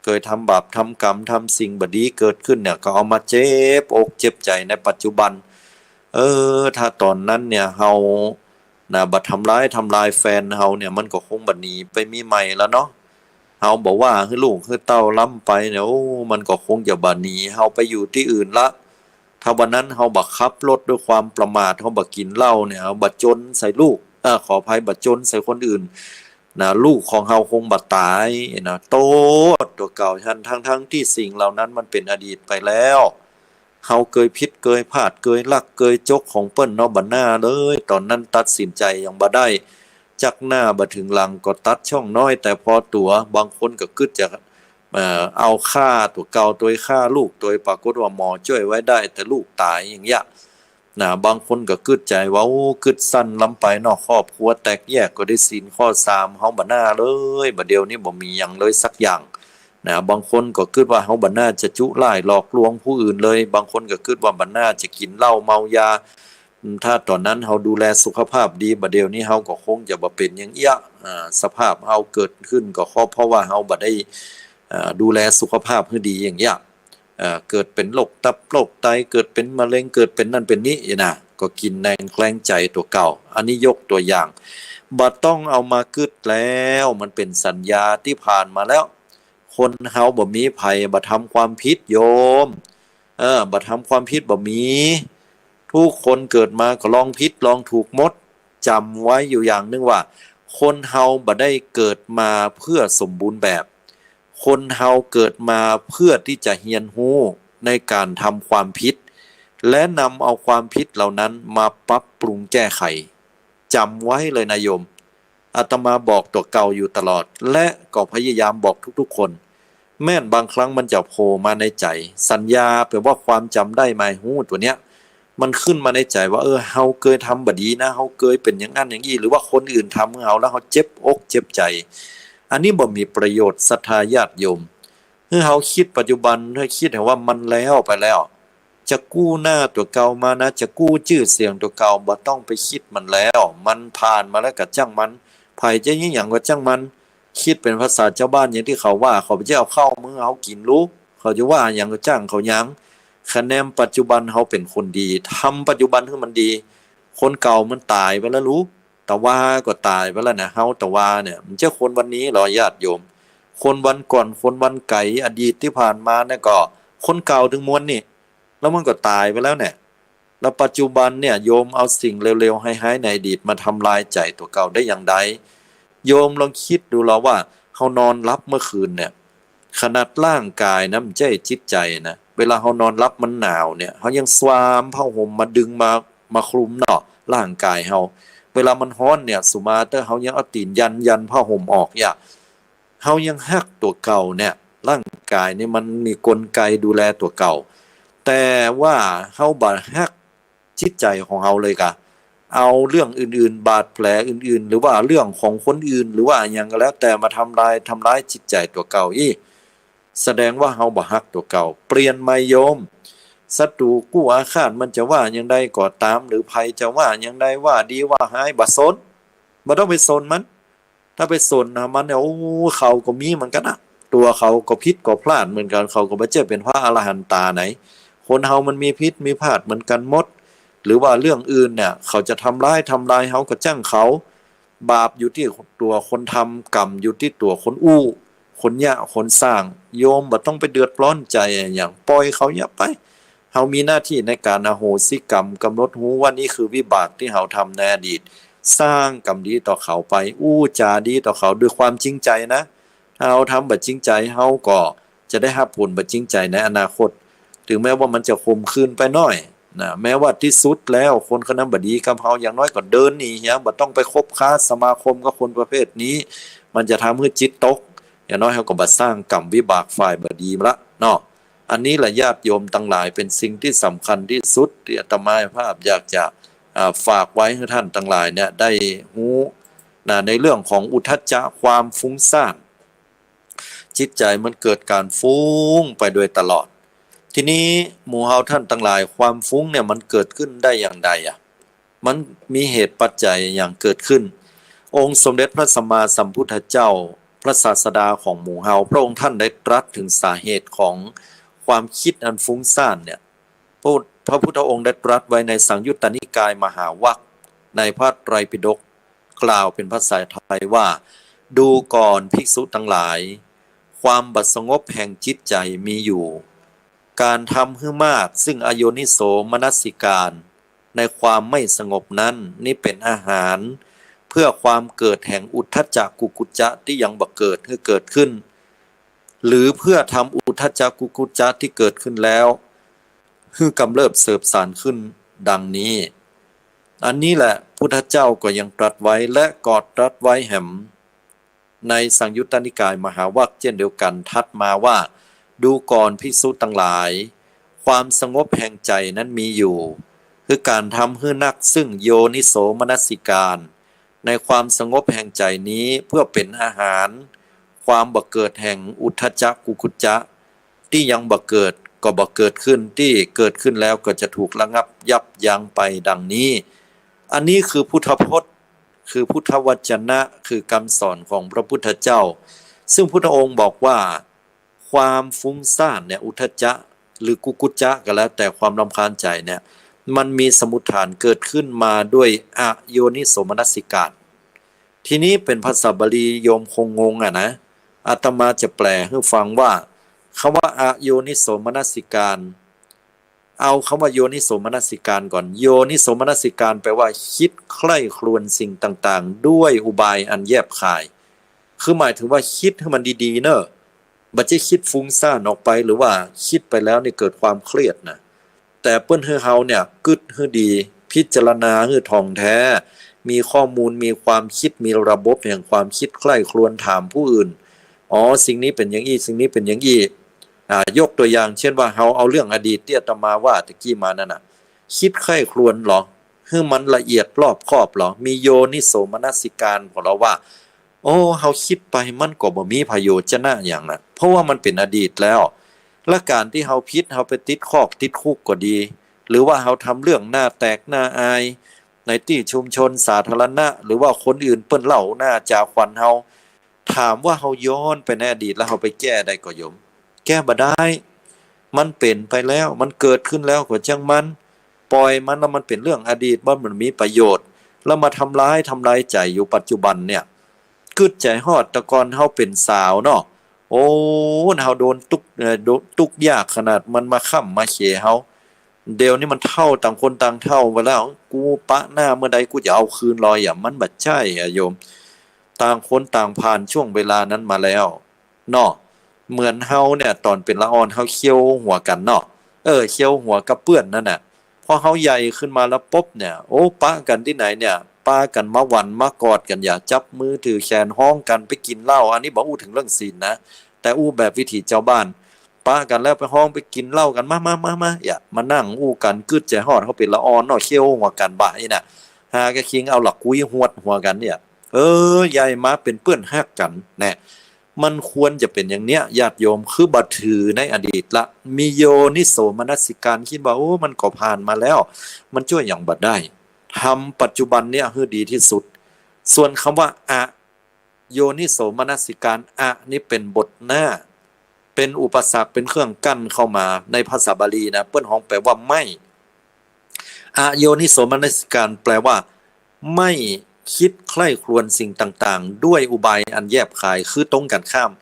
เกยทำบาปทำกรรม ทำสิ่งบ่ดีเกิดขึ้นเนี่ย ก็เอามาเจ็บอกเจ็บใจ๋ในปัจจุบัน เออ ถ้าต๋อนนั้นเนี่ย เฮา นะ บ่ทำร้าย ทำลายแฟนเฮาเนี่ย มันก็คงบ่หนีไปมีใหม่แล้วเนาะ เฮาบ่ว่าหื้อลูกหื้อเต้าล้ำไปเนี่ย โอ้ มันก็คงจะบ่หนีเฮาไปอยู่ตี้อื่นละ ถ้าวันนั้นเฮาบ่ขับรถด้วยความประมาท เฮาบ่กิ๋นเหล้าเนี่ย เฮาบ่จนใส่ลูก เอ่อ ขออภัย บ่จนใส่คนอื่นนะ ลูกของเฮาคงบ่ต๋ายนะ โต้ษตั๋วเก่าหั้น ทั้งๆ ตี้สิ่งเหล่านั้นมันเป๋นอดีตไปแล้ว เฮาเกยผิดเกยพลาด เกยลักเกยจกของเปิ้นเนาะ บ่าหน้าเลย ต๋อนนั้นตัดสินใจ๋หยังบ่ได้ จักหน้าบ่เถิงหลัง ก็ตัดช่องน้อยแต่พอตั๋ว บางคนก็กึ๊ดจะ เอ่อ เอาฆ่าตั๋วเก่าตวย ฆ่าลูกตวย ปรากฏว่าหมอจ้วยไว้ได้ แต่ลูกต๋ายอย่างเยียะนะ บางคนก็กึ๊ดใจ๋ว่า โอ้ กึ๊ดสั้นล้ำไปเนาะ ครอบครัวแตกแยก ก็ได้ศีลข้อสาม เฮาบ่าหน้าเลย บ่าเดี่ยวนี้บ่มีหยังเลยสักอย่าง นะ บางคนก็กึ๊ดว่าเฮาบ่าหน้าจะจุร้ายหลอกลวงผู้อื่นเลย บางคนก็กึ๊ดว่าบ่าหน้าจะกิ๋นเหล้าเมายา อืม ถ้าต๋อนนั้นเฮาดูแลสุขภาพดี บ่าเดี่ยวนี้เฮาก็คงจะบ่เป๋นอย่างเอี้ย อ่า สภาพเฮาเกิดขึ้นก็เพราะ เพราะว่าเฮาบ่ได้ อ่า ดูแลสุขภาพหื้อดีอย่างเอี้ย อ่า เกิดเป๋นโรคตับโรคไต เกิดเป๋นมะเร็ง เกิดเป๋นนั่นเป๋นนี้นะ ก็กิ๋นแรงแคลงใจ๋ตั๋วเก่า อันนี้ยกตั๋วอย่าง บ่ต้องเอามากึ๊ดแล้ว มันเป๋นสัญญาตี้ผ่านมาแล้ว คนเฮาบ่มีใผบ่ทำความผิดโยม เออ บ่ทำความผิดบ่มี ทุกคนเกิดมาก็ลองผิดลองถูกหมด จ๋ำไว้อยู่อย่างนึ่งว่า คนเฮาบ่ได้เกิดมาเพื่อสมบูรณ์แบบ คนเฮาเกิดมาเพื่อตี้จะเฮียนฮู้ในก๋านทำความผิด และนำเอาความผิดเหล่านั้นมาปรับปรุงแก้ไข จ๋ำไว้เลยนะโยม อาตมาบอกตั๋วเก่าอยู่ตลอด และก็พยายามบอกทุกๆ คน แม่นบางครั้งมันจะโผล่มาในใจ๋ สัญญาแป๋ว่าความจ๋ำได้หมายฮู้ตั๋วเนี้ย มันขึ้นมาในใจ๋ว่า เออ เฮาเกยทำบ่ดีนะ เฮาเกยเป๋นอย่างอั้นอย่างอี้ หรือว่าคนอื่นทำหื้อเฮาแล้วเฮาเจ็บอกเจ็บใจ๋ อันนี้บ่มีประโยชน์ ศรัทธาญาติโยม หื้อเฮาคิดปัจจุบัน หื้อคิดหื้อว่ามันแล้วไปแล้ว จะกู้หน้าตั๋วเก่ามานะ จะกู้จื้อเสียงตั๋วเก่า บ่ต้องไปคิดมันแล้ว มันผ่านมาแล้วก็จ้างมัน ใผจะเยียะหยังก็จ้างมัน คิดเป๋นภาษาจาวบ้านอย่างตี้เขาว่า เขาบ่ใจ้เอาข้าวมาหื้อเฮากิ๋นลูก เขาจะว่าหยังก็จ้างเขาหยัง คะแนนปัจจุบันเฮาเป๋นคนดี ทำปัจจุบันหื้อมันดี คนเก่ามันต๋ายไปแล้วลูก ตะวาก็ต๋ายไปแล้วนะ เฮาตะวาเนี่ย บ่ใจ้คนวันนี้หรอญาติโยม คนวันก่อน คนวันไก๋ อดีตตี้ผ่านมาเนี่ยก็ คนเก่าตึงมวลนี่ แล้วมันก็ต๋ายไปแล้วเนี่ย แล้วปัจจุบันเนี่ยโยมเอาสิ่งเลวๆฮ้ายๆในอดีตมาทำลายใจ๋ตั๋วเก่าได้อย่างใด โยมลองกึ๊ดดูลอว่า เฮานอนหลับเมื่อคืนเนี่ย ขนาดร่างกายนะ บ่ใจ้จิตใจ๋นะ เวลาเฮานอนหลับมันหนาวเนี่ย เฮายังสวามผ้าห่มมาดึงมา มาคลุมเนาะ ร่างกายเฮา เวลามันฮ้อนเนี่ย สุมาเต๊อะ เฮายังเอาตี๋นยันยันผ้าห่มออก อย่า เฮายังฮักตั๋วเก่าเนี่ย ร่างกายนี่มันมีกลไกดูแลตั๋วเก่า แต่ว่าเฮาบ่ฮักจิตใจ๋ของเฮาเลยก่ะ เอาเรื่องอื่นๆ บาดแผลอื่นๆ หรือว่าเรื่องของคนอื่น หรือว่าอะหยังก็แล้วแต่มาทำลาย ทำร้ายจิตใจ๋ตั๋วเก่าอี้ แสดงว่าเฮาบ่ฮักตั๋วเก่า เปลี่ยนใหม่โยม ศัตรู๋กู้อาฆาตมันจะว่าอย่างใดก็ต๋าม หรือใผจะว่าอย่างใด ว่าดีว่าฮ้าย บ่สน บ่ต้องไปสนมัน ถ้าไปสนนะมันเนี่ย โอ้ เขาก็มีเหมือนกั๋นนะ ตั๋วเขาก็ผิดก็พลาดเหมือนกั๋น เขาก็บ่ใจ้เป๋นพระอรหันต๋าไหน คนเฮามันมีผิดมีพลาดเหมือนกั๋นหมด หรือว่าเรื่องอื่นเนี่ย เขาจะทำร้าย ทำลายเฮาก็จ้างเขา บาปอยู่ตี้ตั๋วคนทำ กรรมอยู่ตี้ตั๋วคนอู้ คนเยียะ คนสร้าง โยมบ่ต้องไปเดือดร้อนใจ๋อะหยัง ปล่อยเขาเยียะไป เฮามีหน้าตี้ในก๋านอโหสิกรรม ก๋ำหนดฮู้ว่านี่คือวิบากตี้เฮาทำในอดีต สร้างกรรมดีต่อเขาไป อู้จ๋าดีต่อเขาด้วยความจริงใจ๋นะ ถ้าเฮาทำบ่จริงใจ๋ เฮาก็จะได้ฮับผลบ่จริงใจ๋ในอนาคต ถึงแม้ว่ามันจะขมขื่นไปหน้อยนะ แม้ว่าตี้สุดแล้วคนคนนั้นบ่ดีกับเฮา อย่างน้อยก็เดินหนีเหีย บ่ต้องไปคบค้าสมาคมกับคนประเภทนี้ มันจะทำหื้อจิตตก อย่างน้อยเฮาก็บ่สร้างกรรมวิบากฝ่ายบ่ดีมาละเนาะ อันนี้แหละญาติโยมตังหลาย เป๋นสิ่งตี้สำคัญตี้สุดตี้อาตมาภาพอยากจะ อ่า ฝากไว้หื้อต้านตังหลายเนี่ยได้ฮู้นะ ในเรื่องของอุทธัจจะ ความฟุ้งซ่าน จิตใจ๋มันเกิดก๋านฟุ้งไปโดยตลอด ทีนี้หมู่เฮาต้านตังหลาย ความฟุ้งเนี่ยมันเกิดขึ้นได้อย่างใดอะ มันมีเหตุปัจจัยอะหยังเกิดขึ้น องค์สมเด็จพระสัมมาสัมพุทธเจ้า พระศาสดาของหมู่เฮา พระองค์ต้านได้ตรัสเถิงสาเหตุของความกึ๊ดอันฟุ้งซ่านเนี่ย พระ พระพุทธองค์ได้ตรัสไว้ในสังยุตตนิกายมหาวักก์ ในพระไตรปิฎก กล่าวเป๋นภาษาไทยว่า ดูก่อนภิกษุตังหลาย ความบ่สงบแห่งจิตใจ๋มีอยู่ ก๋านทำหื้อมากซึ่งอโยนิโสมนสิการ ในความไม่สงบนั้น นี้เป๋นอาหาร เพื่อความเกิดแห่งอุทธัจจะกุกุจจะตี้ยังบ่เกิดหื้อเกิดขึ้น หรือเพื่อทำอุทธัจจะกุกุจจะตี้เกิดขึ้นแล้ว หื้อกำเริบเสิบสานขึ้นดังนี้ อันนี้แหละพุทธเจ้าก็ยังตรัสไว้ และก็ตรัสไว้แหม ในสังยุตตนิกายมหาวักก์เจ้นเดียวกั๋น ถัดมาว่า ดูก่อนภิกษุตังหลาย ความสงบแห่งใจ๋นั้นมีอยู่ คือก๋านทำหื้อนักซึ่งโยนิโสมนสิการ ในความสงบแห่งใจ๋นี้ เพื่อเป๋นอาหาร ความบ่เกิดแห่งอุทธัจจะกุกุจจะ ตี้ยังบ่เกิดก็บ่เกิดขึ้น ตี้เกิดขึ้นแล้วก็จะถูกระงับยับยั้งไปดังนี้ อันนี้คือพุทธพจน์ คือพุทธวจนะ คือกำสอนของพระพุทธเจ้า ซึ่งพุทธองค์บอกว่า ความฟุ้งซ่านเนี่ย อุทธัจจะ หรือกุกุจจะก็แล้วแต่ ความรำคาญใจ๋เนี่ย มันมีสมุฏฐานเกิดขึ้นมาด้วยอโยนิโสมนสิการ ทีนี้เป๋นภาษาบาลี โยมคงงงอะนะ อาตมาจะแปลหื้อฟังว่า กำว่าอโยนิโสมนสิการ เอากำว่าโยนิโสมนสิการก่อน โยนิโสมนสิการแปลว่าคิดใคร่ครวญสิ่งต่างๆ ด้วยอุบายอันแยบคาย คือหมายถึงว่าคิดหื้อมันดีๆ เน่อ บ่ใจ้คิดฟุ้งซ่านออกไป หรือว่าคิดไปแล้วนี่เกิดความเครียดนะ แต่เปิ้นหื้อเฮาเนี่ย กึ๊ดหื้อดี พิจารณาหื้อถ่องแท้ มีข้อมูล มีความคิด มีระบบแห่งความคิด ใคร่ครวญถามผู้อื่น อ๋อ สิ่งนี้เป๋นอย่างอี้ สิ่งนี้เป๋นอย่างอี้ อ่า ยกตัวอย่างเช่นว่า เฮาเอาเรื่องอดีตตี้อาตมาว่าตะกี้มานั่นน่ะ คิดใคร่ครวญลอ หื้อมันละเอียดรอบคอบลอ มีโยนิโสมนสิการของเฮาว่า โอ้ เฮาคิดไปมันก็บ่มีประโยชน์จะนะหยังนะ เพราะว่ามันเป๋นอดีตแล้ว และก๋านตี้เฮาผิด เฮาไปติดคอกติดคุกก็ดี หรือว่าเฮาทำเรื่องหน้าแตกหน้าอาย ในตี้ชุมชนสาธารณะ หรือว่าคนอื่นเปิ้นเล่าหน้าจ๋าขวัญเฮา ถามว่าเฮาย้อนไปในอดีตแล้วเฮาไปแก้ได้ก่อโยม แก้บ่ได้ มันเป๋นไปแล้ว มันเกิดขึ้นแล้วก็จ้างมัน ปล่อยมัน แล้วมันเป๋นเรื่องอดีต มันบ่มีประโยชน์ แล้วมาทำร้าย ทำลายใจ๋อยู่ปัจจุบันเนี่ย กึ๊ดใจ๋ฮอดแต่ก่อนเฮาเป๋นสาวเนาะ โอ้ เฮาโดนตุ๊ก เอ่อ โดนตุ๊กยากขนาดมันมาค้ำมาเขเฮา เดี๋ยวนี้มันเฒ่า ต่างคนต่างเฒ่าไปแล้ว กูปะหน้าเมื่อใดกูจะเอาคืนลอยอะ มันบ่ใจ้อะโยม ต่างคนต่างผ่านช่วงเวลานั้นมาแล้วเนาะ เหมือนเฮาเนี่ย ต๋อนเป๋นละอ่อนเฮาเคี้ยวหัวกั๋นเนาะ เออ เคี้ยวหัวกับเปื้อนนั่นน่ะ พอเฮาใหญ่ขึ้นมาแล้วปุ๊บเนี่ย โอ้ ปะกั๋นตี้ไหนเนี่ย ปากั๋นมาหวั่นมากอดกั๋น อย่าจับมือถือแขนฮ้องกั๋นไปกิ๋นเหล้า อันนี้บ่อู้เถิงเรื่องศีลนะ แต่อู้แบบวิถีจาวบ้าน ปะกั๋นแล้วไปฮ้องไปกิ๋นเหล้ากั๋น มา มา มา มา อย่า มานั่งอู้กั๋น กึ๊ดใจ๋ฮอดเฮาเป๋นละอ่อนเนาะ เคี้ยวหัวกั๋นบ่าอี้น่ะ หากะคิงเอาหลักกุ้ยหวดหัวกั๋นเนี่ย เออ ใหญ่มาเป๋นเปื้อนฮักกั๋นแน่ มันควรจะเป๋นอย่างเนี้ย ญาติโยม คือบ่ถือในอดีตละ มีโยนิโสมนสิการ คิดว่า โอ้ มันก็ผ่านมาแล้ว มันจ้วยหยังบ่ได้ ทำปัจจุบันเนี่ยหื้อดีตี้สุด ส่วนกำว่า อโยนิโสมนสิการ อ นี่เป๋นบทหน้า เป๋นอุปสรรค เป๋นเครื่องกั้นเข้ามา ในภาษาบาลีนะ เปิ้นฮ้องแปลว่าไม่ อโยนิโสมนสิการ แปลว่า ไม่คิดใคร่ครวญสิ่งต่างๆ ด้วยอุบายอันแยบคาย คือตรงกั๋นข้าม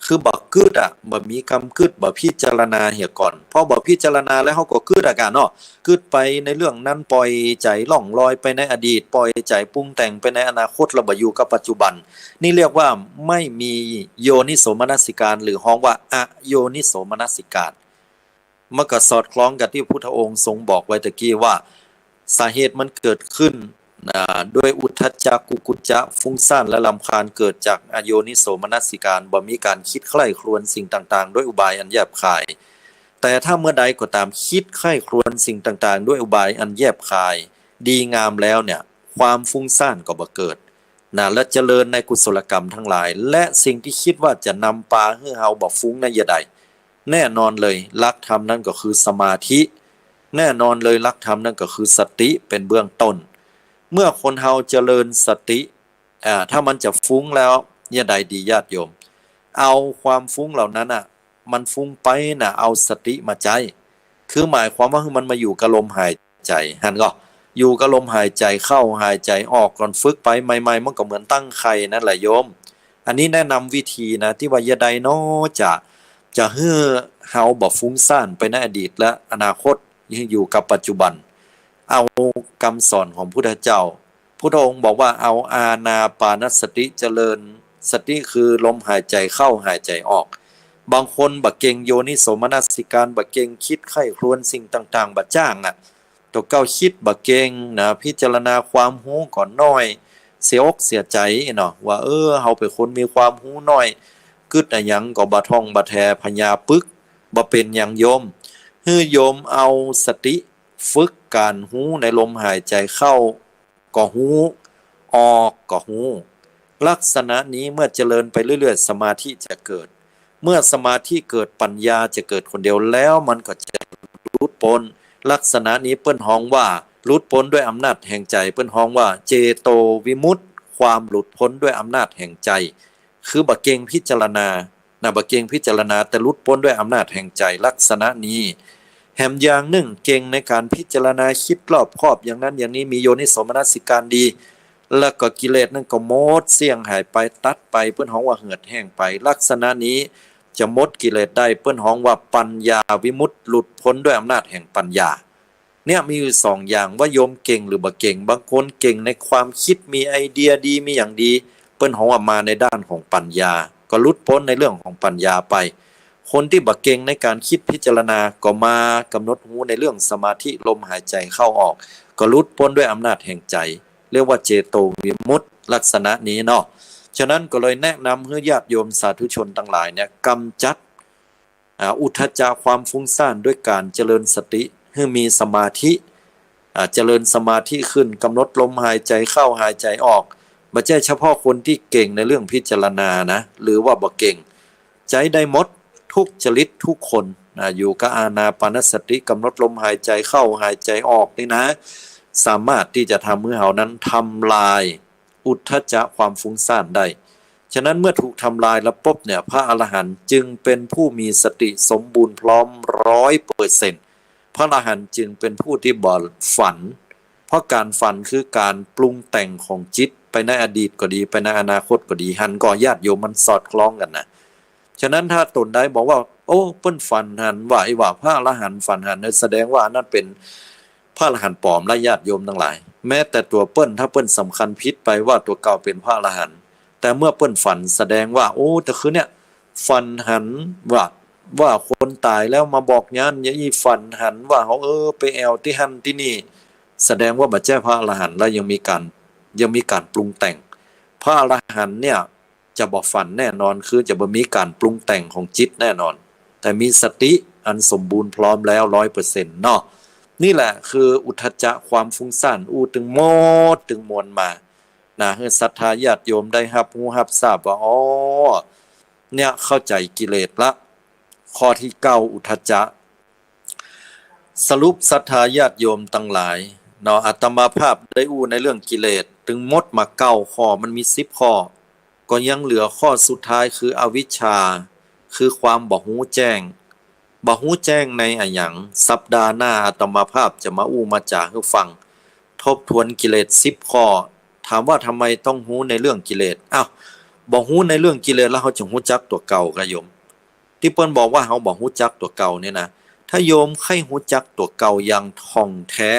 คือบ่กึ๊ดอะ บ่มีกำกึ๊ด บ่พิจารณาเหียก่อน พอบ่พิจารณาแล้วเฮาก็กึ๊ดอะกาเนาะ กึ๊ดไปในเรื่องนั้น ป่อยใจ๋ล่องลอยไปในอดีต ป่อยใจ๋ปรุงแต่งไปในอนาคต แล้วบ่อยู่กับปัจจุบัน นี่เรียกว่าไม่มีโยนิโสมนสิการ หรือฮ้องว่าอโยนิโสมนสิการ มันก็สอดคล้องกับตี้พุทธองค์ทรงบอกไว้ตะกี้ว่า สาเหตุมันเกิดขึ้น อ่า ด้วยอุทธัจจะ กุกุจจะ ฟุ้งซ่านและรำคาญ เกิดจากอโยนิโสมนสิการ บ่มีก๋านคิดใคร่ครวญสิ่งต่างๆ ด้วยอุบายอันแยบคาย แต่ถ้าเมื่อใดก็ตามคิดใคร่ครวญสิ่งต่างๆ ด้วยอุบายอันแยบคาย ดีงามแล้วเนี่ย ความฟุ้งซ่านก็บ่เกิด นะ และเจริญในกุศลกรรมทั้งหลาย และสิ่งตี้คิดว่าจะนำปาหื้อเฮาบ่ฟุ้งนั้นเยียะใด แน่นอนเลย หลักธรรมนั้นก็คือสมาธิ แน่นอนเลย หลักธรรมนั้นก็คือสติเป๋นเบื้องต้น เมื่อคนเฮาเจริญสติ อ่า ถ้ามันจะฟุ้งแล้วเยียะใดดี ญาติโยม เอาความฟุ้งเหล่านั้นน่ะ มันฟุ้งไปน่ะ เอาสติมาใจ๊ คือหมายความว่าหื้อมันมาอยู่กับลมหายใจ๋ หันก่อ อยู่กับลมหายใจ๋เข้าหายใจ๋ออกก่อน ฝึกไปใหม่ๆ มันก็เหมือนตั้งไข่นั่นแหละโยม อันนี้แนะนำวิธีนะ ตี้ว่าเยียะใดเนาะ จะ จะหื้อเฮาบ่ฟุ้งซ่านไปในอดีตและอนาคต อยู่กับปัจจุบัน เอากำสอนของพุทธเจ้า พุทธองค์บอกว่าเอาอานาปานสติเจริญ สติคือลมหายใจ๋เข้าหายใจ๋ออก บางคนบ่เก่งโยนิโสมนสิการ บ่เก่งคิดใคร่ครวญสิ่งต่างๆ บ่จ้างอะ ตั๋วเก่าคิดบ่เก่งนะ พิจารณาความฮู้ก็น้อย เสียอกเสียใจ๋เนาะ ว่า เออ เฮาเป๋นคนมีความฮู้น้อย กึ๊ดอะหยังก็บ่ท่องบ่แท้ พญาปึก บ่เป๋นหยังโยม หื้อโยมเอาสติฝึกก๋านฮู้ในลมหายใจ๋เข้า ก็ฮู้ ออกก็ฮู้ ลักษณะนี้เมื่อเจริญไปเรื่อยๆ สมาธิจะเกิด เมื่อสมาธิเกิด ปัญญาจะเกิดคนเดียว แล้วมันก็จะหลุดป๊น ลักษณะนี้เปิ้นฮ้องว่าหลุดป๊นด้วยอำนาจแห่งใจ๋ เปิ้นฮ้องว่าเจโตวิมุตติ ความหลุดป๊นด้วยอำนาจแห่งใจ๋ คือบ่เก่งพิจารณา นะ บ่เก่งพิจารณา แต่หลุดป๊นด้วยอำนาจแห่งใจ๋ ลักษณะนี้ แหมอย่างนึ่ง เก่งในก๋านพิจารณา คิดรอบคอบ อย่างนั้นอย่างนี้ มีโยนิโสมนสิการดี แล้วก็กิเลสนั้นก็หมดเสี้ยงหายไป ตัดไป เปิ้นฮ้องว่าเหือดแห้งไป ลักษณะนี้จะหมดกิเลสได้ เปิ้นฮ้องว่าปัญญาวิมุตติ หลุดป๊นด้วยอำนาจแห่งปัญญา เนี่ยมีอยู่สองอย่าง ว่าโยมเก่งหรือบ่เก่ง บางคนเก่งในความคิด มีไอเดียดี มีอย่างดี เปิ้นฮ้องว่ามาในด้านของปัญญา ก็หลุดป๊นในเรื่องของปัญญาไป คนตี้บ่เก่งในก๋านคิดพิจารณา ก็มากำหนดฮู้ในเรื่องสมาธิ ลมหายใจ๋เข้าออก ก็หลุดป๊นด้วยอำนาจแห่งใจ๋ เรียกว่าเจโตวิมุตติ ลักษณะนี้เนาะ ฉะนั้นก็เลยแนะนำหื้อญาติโยมสาธุชนตังหลายเนี่ย กำจัด อ่า อุทธัจจะ ความฟุ้งซ่าน ด้วยก๋านเจริญสติ หื้อมีสมาธิ อ่า เจริญสมาธิขึ้น กำหนดลมหายใจ๋เข้าหายใจ๋ออก บ่ใจ้เฉพาะคนตี้เก่งในเรื่องพิจารณานะ หรือว่าบ่เก่ง ใจ๊ได้หมด ทุกจริตทุกคน อ่า อยู่กับอานาปานสติ กำหนดลมหายใจ๋เข้าหายใจ๋ออกนี่นะ สามารถตี้จะทำหื้อเฮานั้นทำลายอุทธัจจะ ความฟุ้งซ่านได้ ฉะนั้นเมื่อถูกทำลายแล้วปุ๊บเนี่ย พระอรหันต์จึงเป็นผู้มีสติสมบูรณ์พร้อมร้อยเปอร์เซ็นต์ พระอรหันต์จึงเป็นผู้ตี้บ่ฝัน เพราะก๋านฝันคือก๋านปรุงแต่งของจิต ไปในอดีตก็ดี ไปในอนาคตก็ดี หันก่อญาติโยม มันสอดคล้องกั๋นนะ ฉะนั้นถ้าตนใดบอกว่า เอ โอ้ เปิ้นฝันหันว่า ไอ้ว่าพระอรหันต์ฝันหัน เออ แสดงว่าอันนั้นเป๋นพระอรหันต์ป๋อมละญาติโยมตังหลาย แม้แต่ตั๋วเปิ้น ถ้าเปิ้นสำคัญผิดไปว่าตั๋วเก่าเป๋นพระอรหันต์ แต่เมื่อเปิ้นฝันแสดงว่า โอ้ แต่คืนเนี่ย ฝันหันว่า ว่าคนต๋ายแล้วมาบอกอย่างนั้น อย่างอี้ ฝันหันว่าเขา เออ ไปแอ่วตี้หั้นตี้นี่ แสดงว่าบ่ใจ้พระอรหันต์ แล้วยังมีก๋าน ยังมีก๋านปรุงแต่ง พระอรหันต์เนี่ย จะบ่ฝันแน่นอน คือจะบ่มีก๋านปรุงแต่งของจิตแน่นอน แต่มีสติอันสมบูรณ์พร้อมแล้วร้อยเปอร์เซ็นต์เนาะ นี่แหละคืออุทธัจจะ ความฟุ้งซ่าน อู้ตึงหมดตึงมวลมา นะ หื้อศรัทธาญาติโยมได้ฮับฮู้ฮับทราบว่า อ้อ เนี่ยเข้าใจ๋กิเลสละ ข้อตี้เก้า อุทธัจจะ สรุปศรัทธาญาติโยมตังหลายเนาะ อาตมาภาพได้อู้ในเรื่องกิเลสตึงหมดมาเก้าข้อ มันมีสิบข้อ ก็ยังเหลือข้อสุดท้ายคืออวิชชา คือความบ่ฮู้แจ้ง บ่ฮู้แจ้งในอะหยัง สัปดาห์หน้าอาตมาภาพจะมาอู้มาจ๋าหื้อฟัง ทบทวนกิเลสสิบข้อ ถามว่าทำไมต้องฮู้ในเรื่องกิเลส อ้าว บ่ฮู้ในเรื่องกิเลสแล้วเฮาจะฮู้จักตั๋วเก่าก่ะโยม ตี้เปิ้นบอกว่าเฮาบ่ฮู้จักตั๋วเก่าเนี่ยนะ ถ้าโยมใค่ฮู้จักตั๋วเก่าอย่างถ่องแท้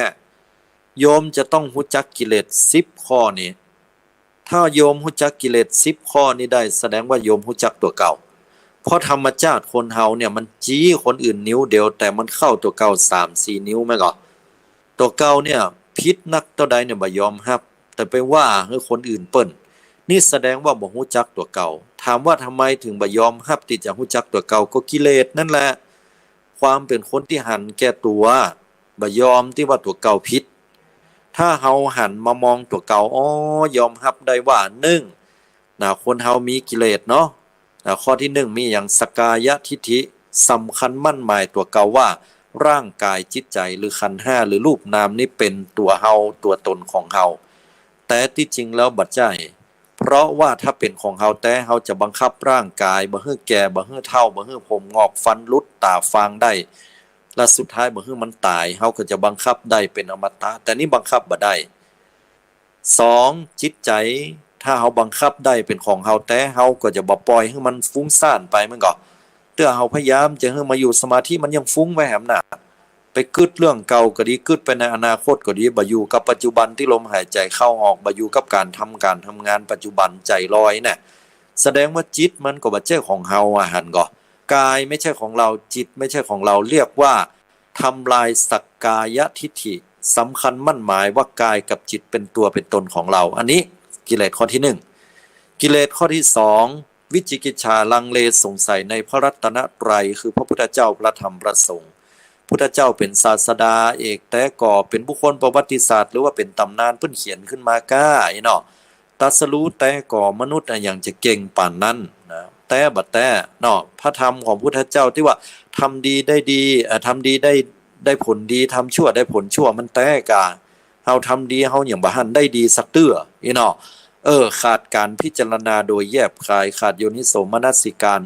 โยมจะต้องฮู้จักกิเลสสิบข้อนี้ ถ้าโยมฮู้จักกิเลสสิบข้อนี้ได้ แสดงว่าโยมฮู้จักตั๋วเก่า เพราะธรรมชาติคนเฮาเนี่ยมันจี้คนอื่นนิ้วเดียว แต่มันเข้าตั๋วเก่าสามสี่นิ้วแม่นก่อ ตั๋วเก่าเนี่ยผิดนักเต้าใดเนี่ยบ่ยอมฮับ แต่ไปว่าหื้อคนอื่นเปิ้น นี่แสดงว่าบ่ฮู้จักตั๋วเก่า ถามว่าทำไมถึงบ่ยอมฮับตี้จะฮู้จักตั๋วเก่า ก็กิเลสนั่นแหละ ความเป๋นคนตี้หันแก่ตั๋ว บ่ยอมตี้ว่าตั๋วเก่าผิด ถ้าเฮาหันมามองตั๋วเก่า อ้อ ยอมฮับได้ว่า นึ่ง นะ คนเฮามีกิเลสเนาะ นะ ข้อตี้นึ่งมีอย่าง สักกายทิฏฐิ สำคัญมั่นหมายตั๋วเก่าว่า ร่างกายจิตใจ๋ หรือขันธ์ห้า หรือรูปนามนี้เป๋นตั๋วเฮา ตั๋วตนของเฮา แต่ตี้จริงแล้วบ่ใจ้ เพราะว่าถ้าเป๋นของเฮาแต๊ เฮาจะบังคับร่างกาย บ่หื้อแก่ บ่หื้อเฒ่า บ่หื้อผมงอก ฟันหลุด ต๋าฟางได้ และสุดท้ายบ่หื้อมันต๋าย เฮาก็จะบังคับได้เป๋นอมตะ แต่นี่บังคับบ่ได้ สอง จิตใจ๋ ถ้าเฮาบังคับได้เป๋นของเฮาแต๊ เฮาก็จะบ่ปล่อยหื้อมันฟุ้งซ่านไป มันก็ เตื้อเฮาพยายามจะหื้อมาอยู่สมาธิ มันยังฟุ้งไว้แหมน่ะ ไปกึ๊ดเรื่องเก่าก็ดี กึ๊ดไปในอนาคตก็ดี บ่อยู่กับปัจจุบันตี้ลมหายใจ๋เข้าออก บ่อยู่กับก๋านทำ ก๋านทำงานปัจจุบัน ใจ๋ลอยน่ะ แสดงว่าจิตมันก็บ่ใจ้ของเฮาอะ หันก่อ กายไม่ใช่ของเรา จิตไม่ใช่ของเรา เรียกว่าทำลายสักกายทิฏฐิ สำคัญมั่นหมายว่ากายกับจิตเป็นตัวเป็นตนของเรา อันนี้กิเลสข้อตี้นึ่ง กิเลสข้อตี้สอง วิจิกิจฉา ลังเลสงสัยในพระรัตนตรัย คือพระพุทธเจ้า พระธรรม พระสงฆ์ พุทธเจ้าเป๋นศาสดาเอกแต๊ก่อ เป๋นบุคคลประวัติศาสตร์ หรือว่าเป๋นต๋ำนานเปิ้นเขียนขึ้นมาก้า อี้เนาะ ตรัสรู้แต๊ก่อ มนุษย์อะหยังจะเก่งป่านนั้นนะ แต๊บ่แต๊เนาะ พระธรรมของพุทธเจ้าตี้ว่าทำดีได้ดี เอ่อ ทำดีได้ ได้ผลดี ทำชั่วได้ผลชั่ว มันแต๊ก่า เฮาทำดีเฮายังบ่หันได้ดีสักเตื้อ อี้เนาะ เออ ขาดก๋านพิจารณาโดยแยบคาย ขาดโยนิโสมนสิการ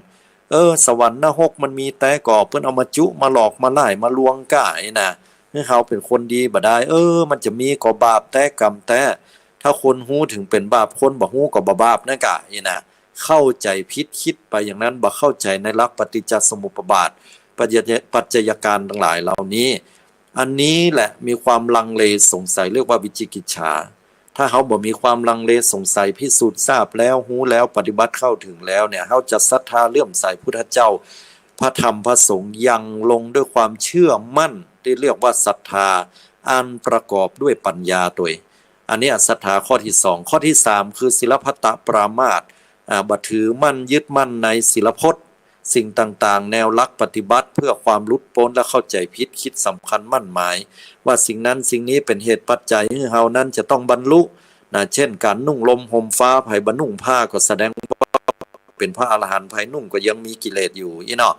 เออ สวรรค์นรกมันมีแต๊ก่อ เปิ้นเอามาจุมาหลอกมาล่ายมาลวงก้า อี้นะ หื้อเฮาเป๋นคนดีบ่ได้ เออ มันจะมีก็บาปแต๊ กรรมแต๊ ถ้าคนฮู้เถิงเป๋นบาป คนบ่ฮู้ก็บ่บาปนั่นก้า อี้นะ เข้าใจ๋ผิด คิดไปอย่างนั้น บ่เข้าใจ๋ในหลักปฏิจจสมุปบาท ปัจจัย ปัจจัยการตังหลายเหล่านี้ อันนี้แหละมีความลังเลสงสัย เรียกว่าวิจิกิจฉา ถ้าเฮาบ่มีความลังเลสงสัย พิสูจน์ทราบแล้ว ฮู้แล้ว ปฏิบัติเข้าเถิงแล้วเนี่ย เฮาจะศรัทธาเลื่อมใสพุทธเจ้า พระธรรม พระสงฆ์ อย่างลงด้วยความเชื่อมั่น ตี้เรียกว่าศรัทธา อันประกอบด้วยปัญญาตวย อันนี้ศรัทธาข้อตี้สอง ข้อตี้สาม คือศีลพัตตปรามาส อ่า บ่ถือมั่นยึดมั่นในศีลพจน์ สิ่งต่างๆ แนวหลักปฏิบัติเพื่อความหลุดป๊นและเข้าใจ๋ผิด คิดสำคัญมั่นหมาย ว่าสิ่งนั้นสิ่งนี้เป๋นเหตุปัจจัยหื้อเฮานั้นจะต้องบรรลุ นะ เช่น ก๋านนุ่งห่มผ้า ใผบ่นุ่งผ้าก็แสดงว่าเป๋นพระอรหันต์ ใผนุ่งก็ยังมีกิเลสอยู่ อี้เนาะ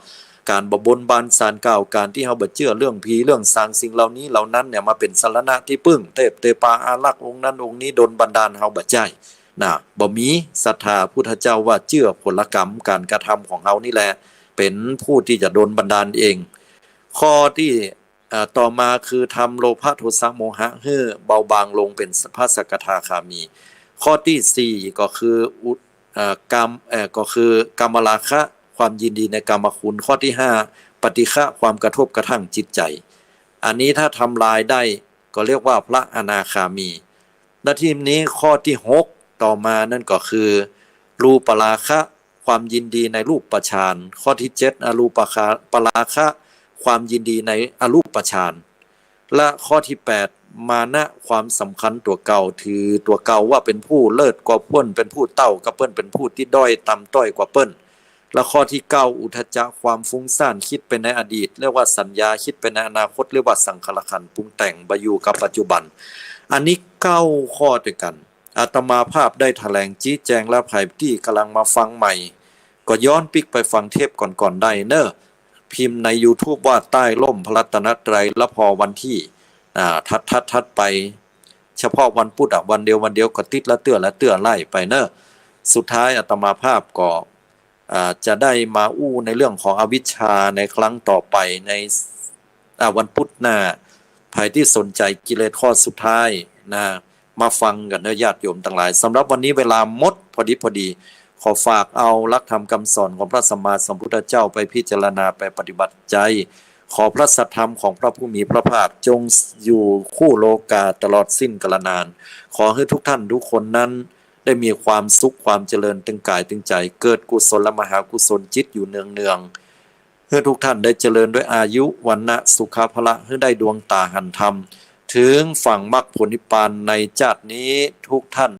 ก๋านบ่บนบานศาลกล่าว ก๋านตี้เฮาบ่เจื้อเรื่องผีเรื่องสาง สิ่งเหล่านี้เหล่านั้นเนี่ย มาเป๋นสรณะตี้พึ่ง เทพเทปาอารักษ์องค์นั้นองค์นี้ดลบันดาลเฮา บ่ใจ้ นะ บ่มีศรัทธาพุทธเจ้าว่าเจื้อผลกรรมก๋านกระทำของเฮานี่แหละ เป๋นผู้ตี้จะดลบันดาลเอง ข้อตี้ เอ่อ ต่อมาคือทำโลภะโทสะโมหะหื้อเบาบางลงเป๋นพระสกทาคามี ข้อตี้สี่ก็คืออุ เอ่อ กาม เอ่อ ก็คือกามราคะ ความยินดีในกามคุณ ข้อที่ห้า ปฏิฆะ ความกระทบกระทั่งจิตใจ อันนี้ถ้าทำลายได้ก็เรียกว่าพระอนาคามี และทีนี้ข้อที่หกต่อมานั่นก็คือ รูปราคะ ความยินดีในรูปฌาน ข้อที่เจ็ด อรูปราคะ ความยินดีในอรูปฌาน และข้อที่แปด มานะ ความสำคัญตั๋วเก่า ถือตั๋วเก่าว่าเป๋นผู้เลิศกว่าเปิ้น เป๋นผู้เต้ากว่าเปิ้น เป๋นผู้ตี้ด้อยต่ำต้อยกว่าเปิ้น และข้อที่เก้า อุทธัจจะ ความฟุ้งซ่าน กึ๊ดไปในอดีต เรียกว่าสัญญา กึ๊ดไปในอนาคต เรียกว่าสังขารขันธ์ปรุงแต่ง บ่อยู่กับปัจจุบัน อันนี้เก้าข้อตวยกั๋น อาตมาภาพได้แถลงชี้แจงแล้ว ใผตี้ก่ำลังมาฟังใหม่ ก็ย้อนปิ๊กไปฟังเทปก่อนๆ ได้เน่อ พิมพ์ในยูทูบว่าใต้ร่มพระรัตนตรัย แล้วพอวันตี้ อ่า ถัดๆ ไป เฉพาะวันพุธอะ วันเดียววันเดียวก็ติดละเตื้อละเตื้อไล่ไปเน่อ สุดท้ายอาตมาภาพก็ อ่า จะได้มาอู้ในเรื่องของอวิชชาในครั้งต่อไปใน อ่า วันพุธหน้า ใผตี้สนใจ๋กิเลสข้อสุดท้ายนะ มาฟังกั๋นเน่อญาติโยมตังหลาย สำหรับวันนี้เวลาหมดพอดีพอดี ขอฝากเอาหลักธรรมกำสอนของพระสัมมาสัมพุทธเจ้าไปพิจารณาไปปฏิบัติใจ๊ ขอพระสัทธรรมของพระผู้มีพระภาคจงอยู่คู่โลกาตลอดสิ้นกาลนาน ขอหื้อทุกท่านทุกคนนั้นได้มีความสุขความเจริญตึงก๋ายตึงใจ๋ เกิดกุศลมหากุศลจิตอยู่เนืองๆ หื้อทุกท่านได้เจริญด้วยอายุ วรรณะ สุขะ พละ หื้อได้ดวงต๋าหันธรรม เถิงฝั่งมรรคผลนิพพานในจาตินี้ทุกท่าน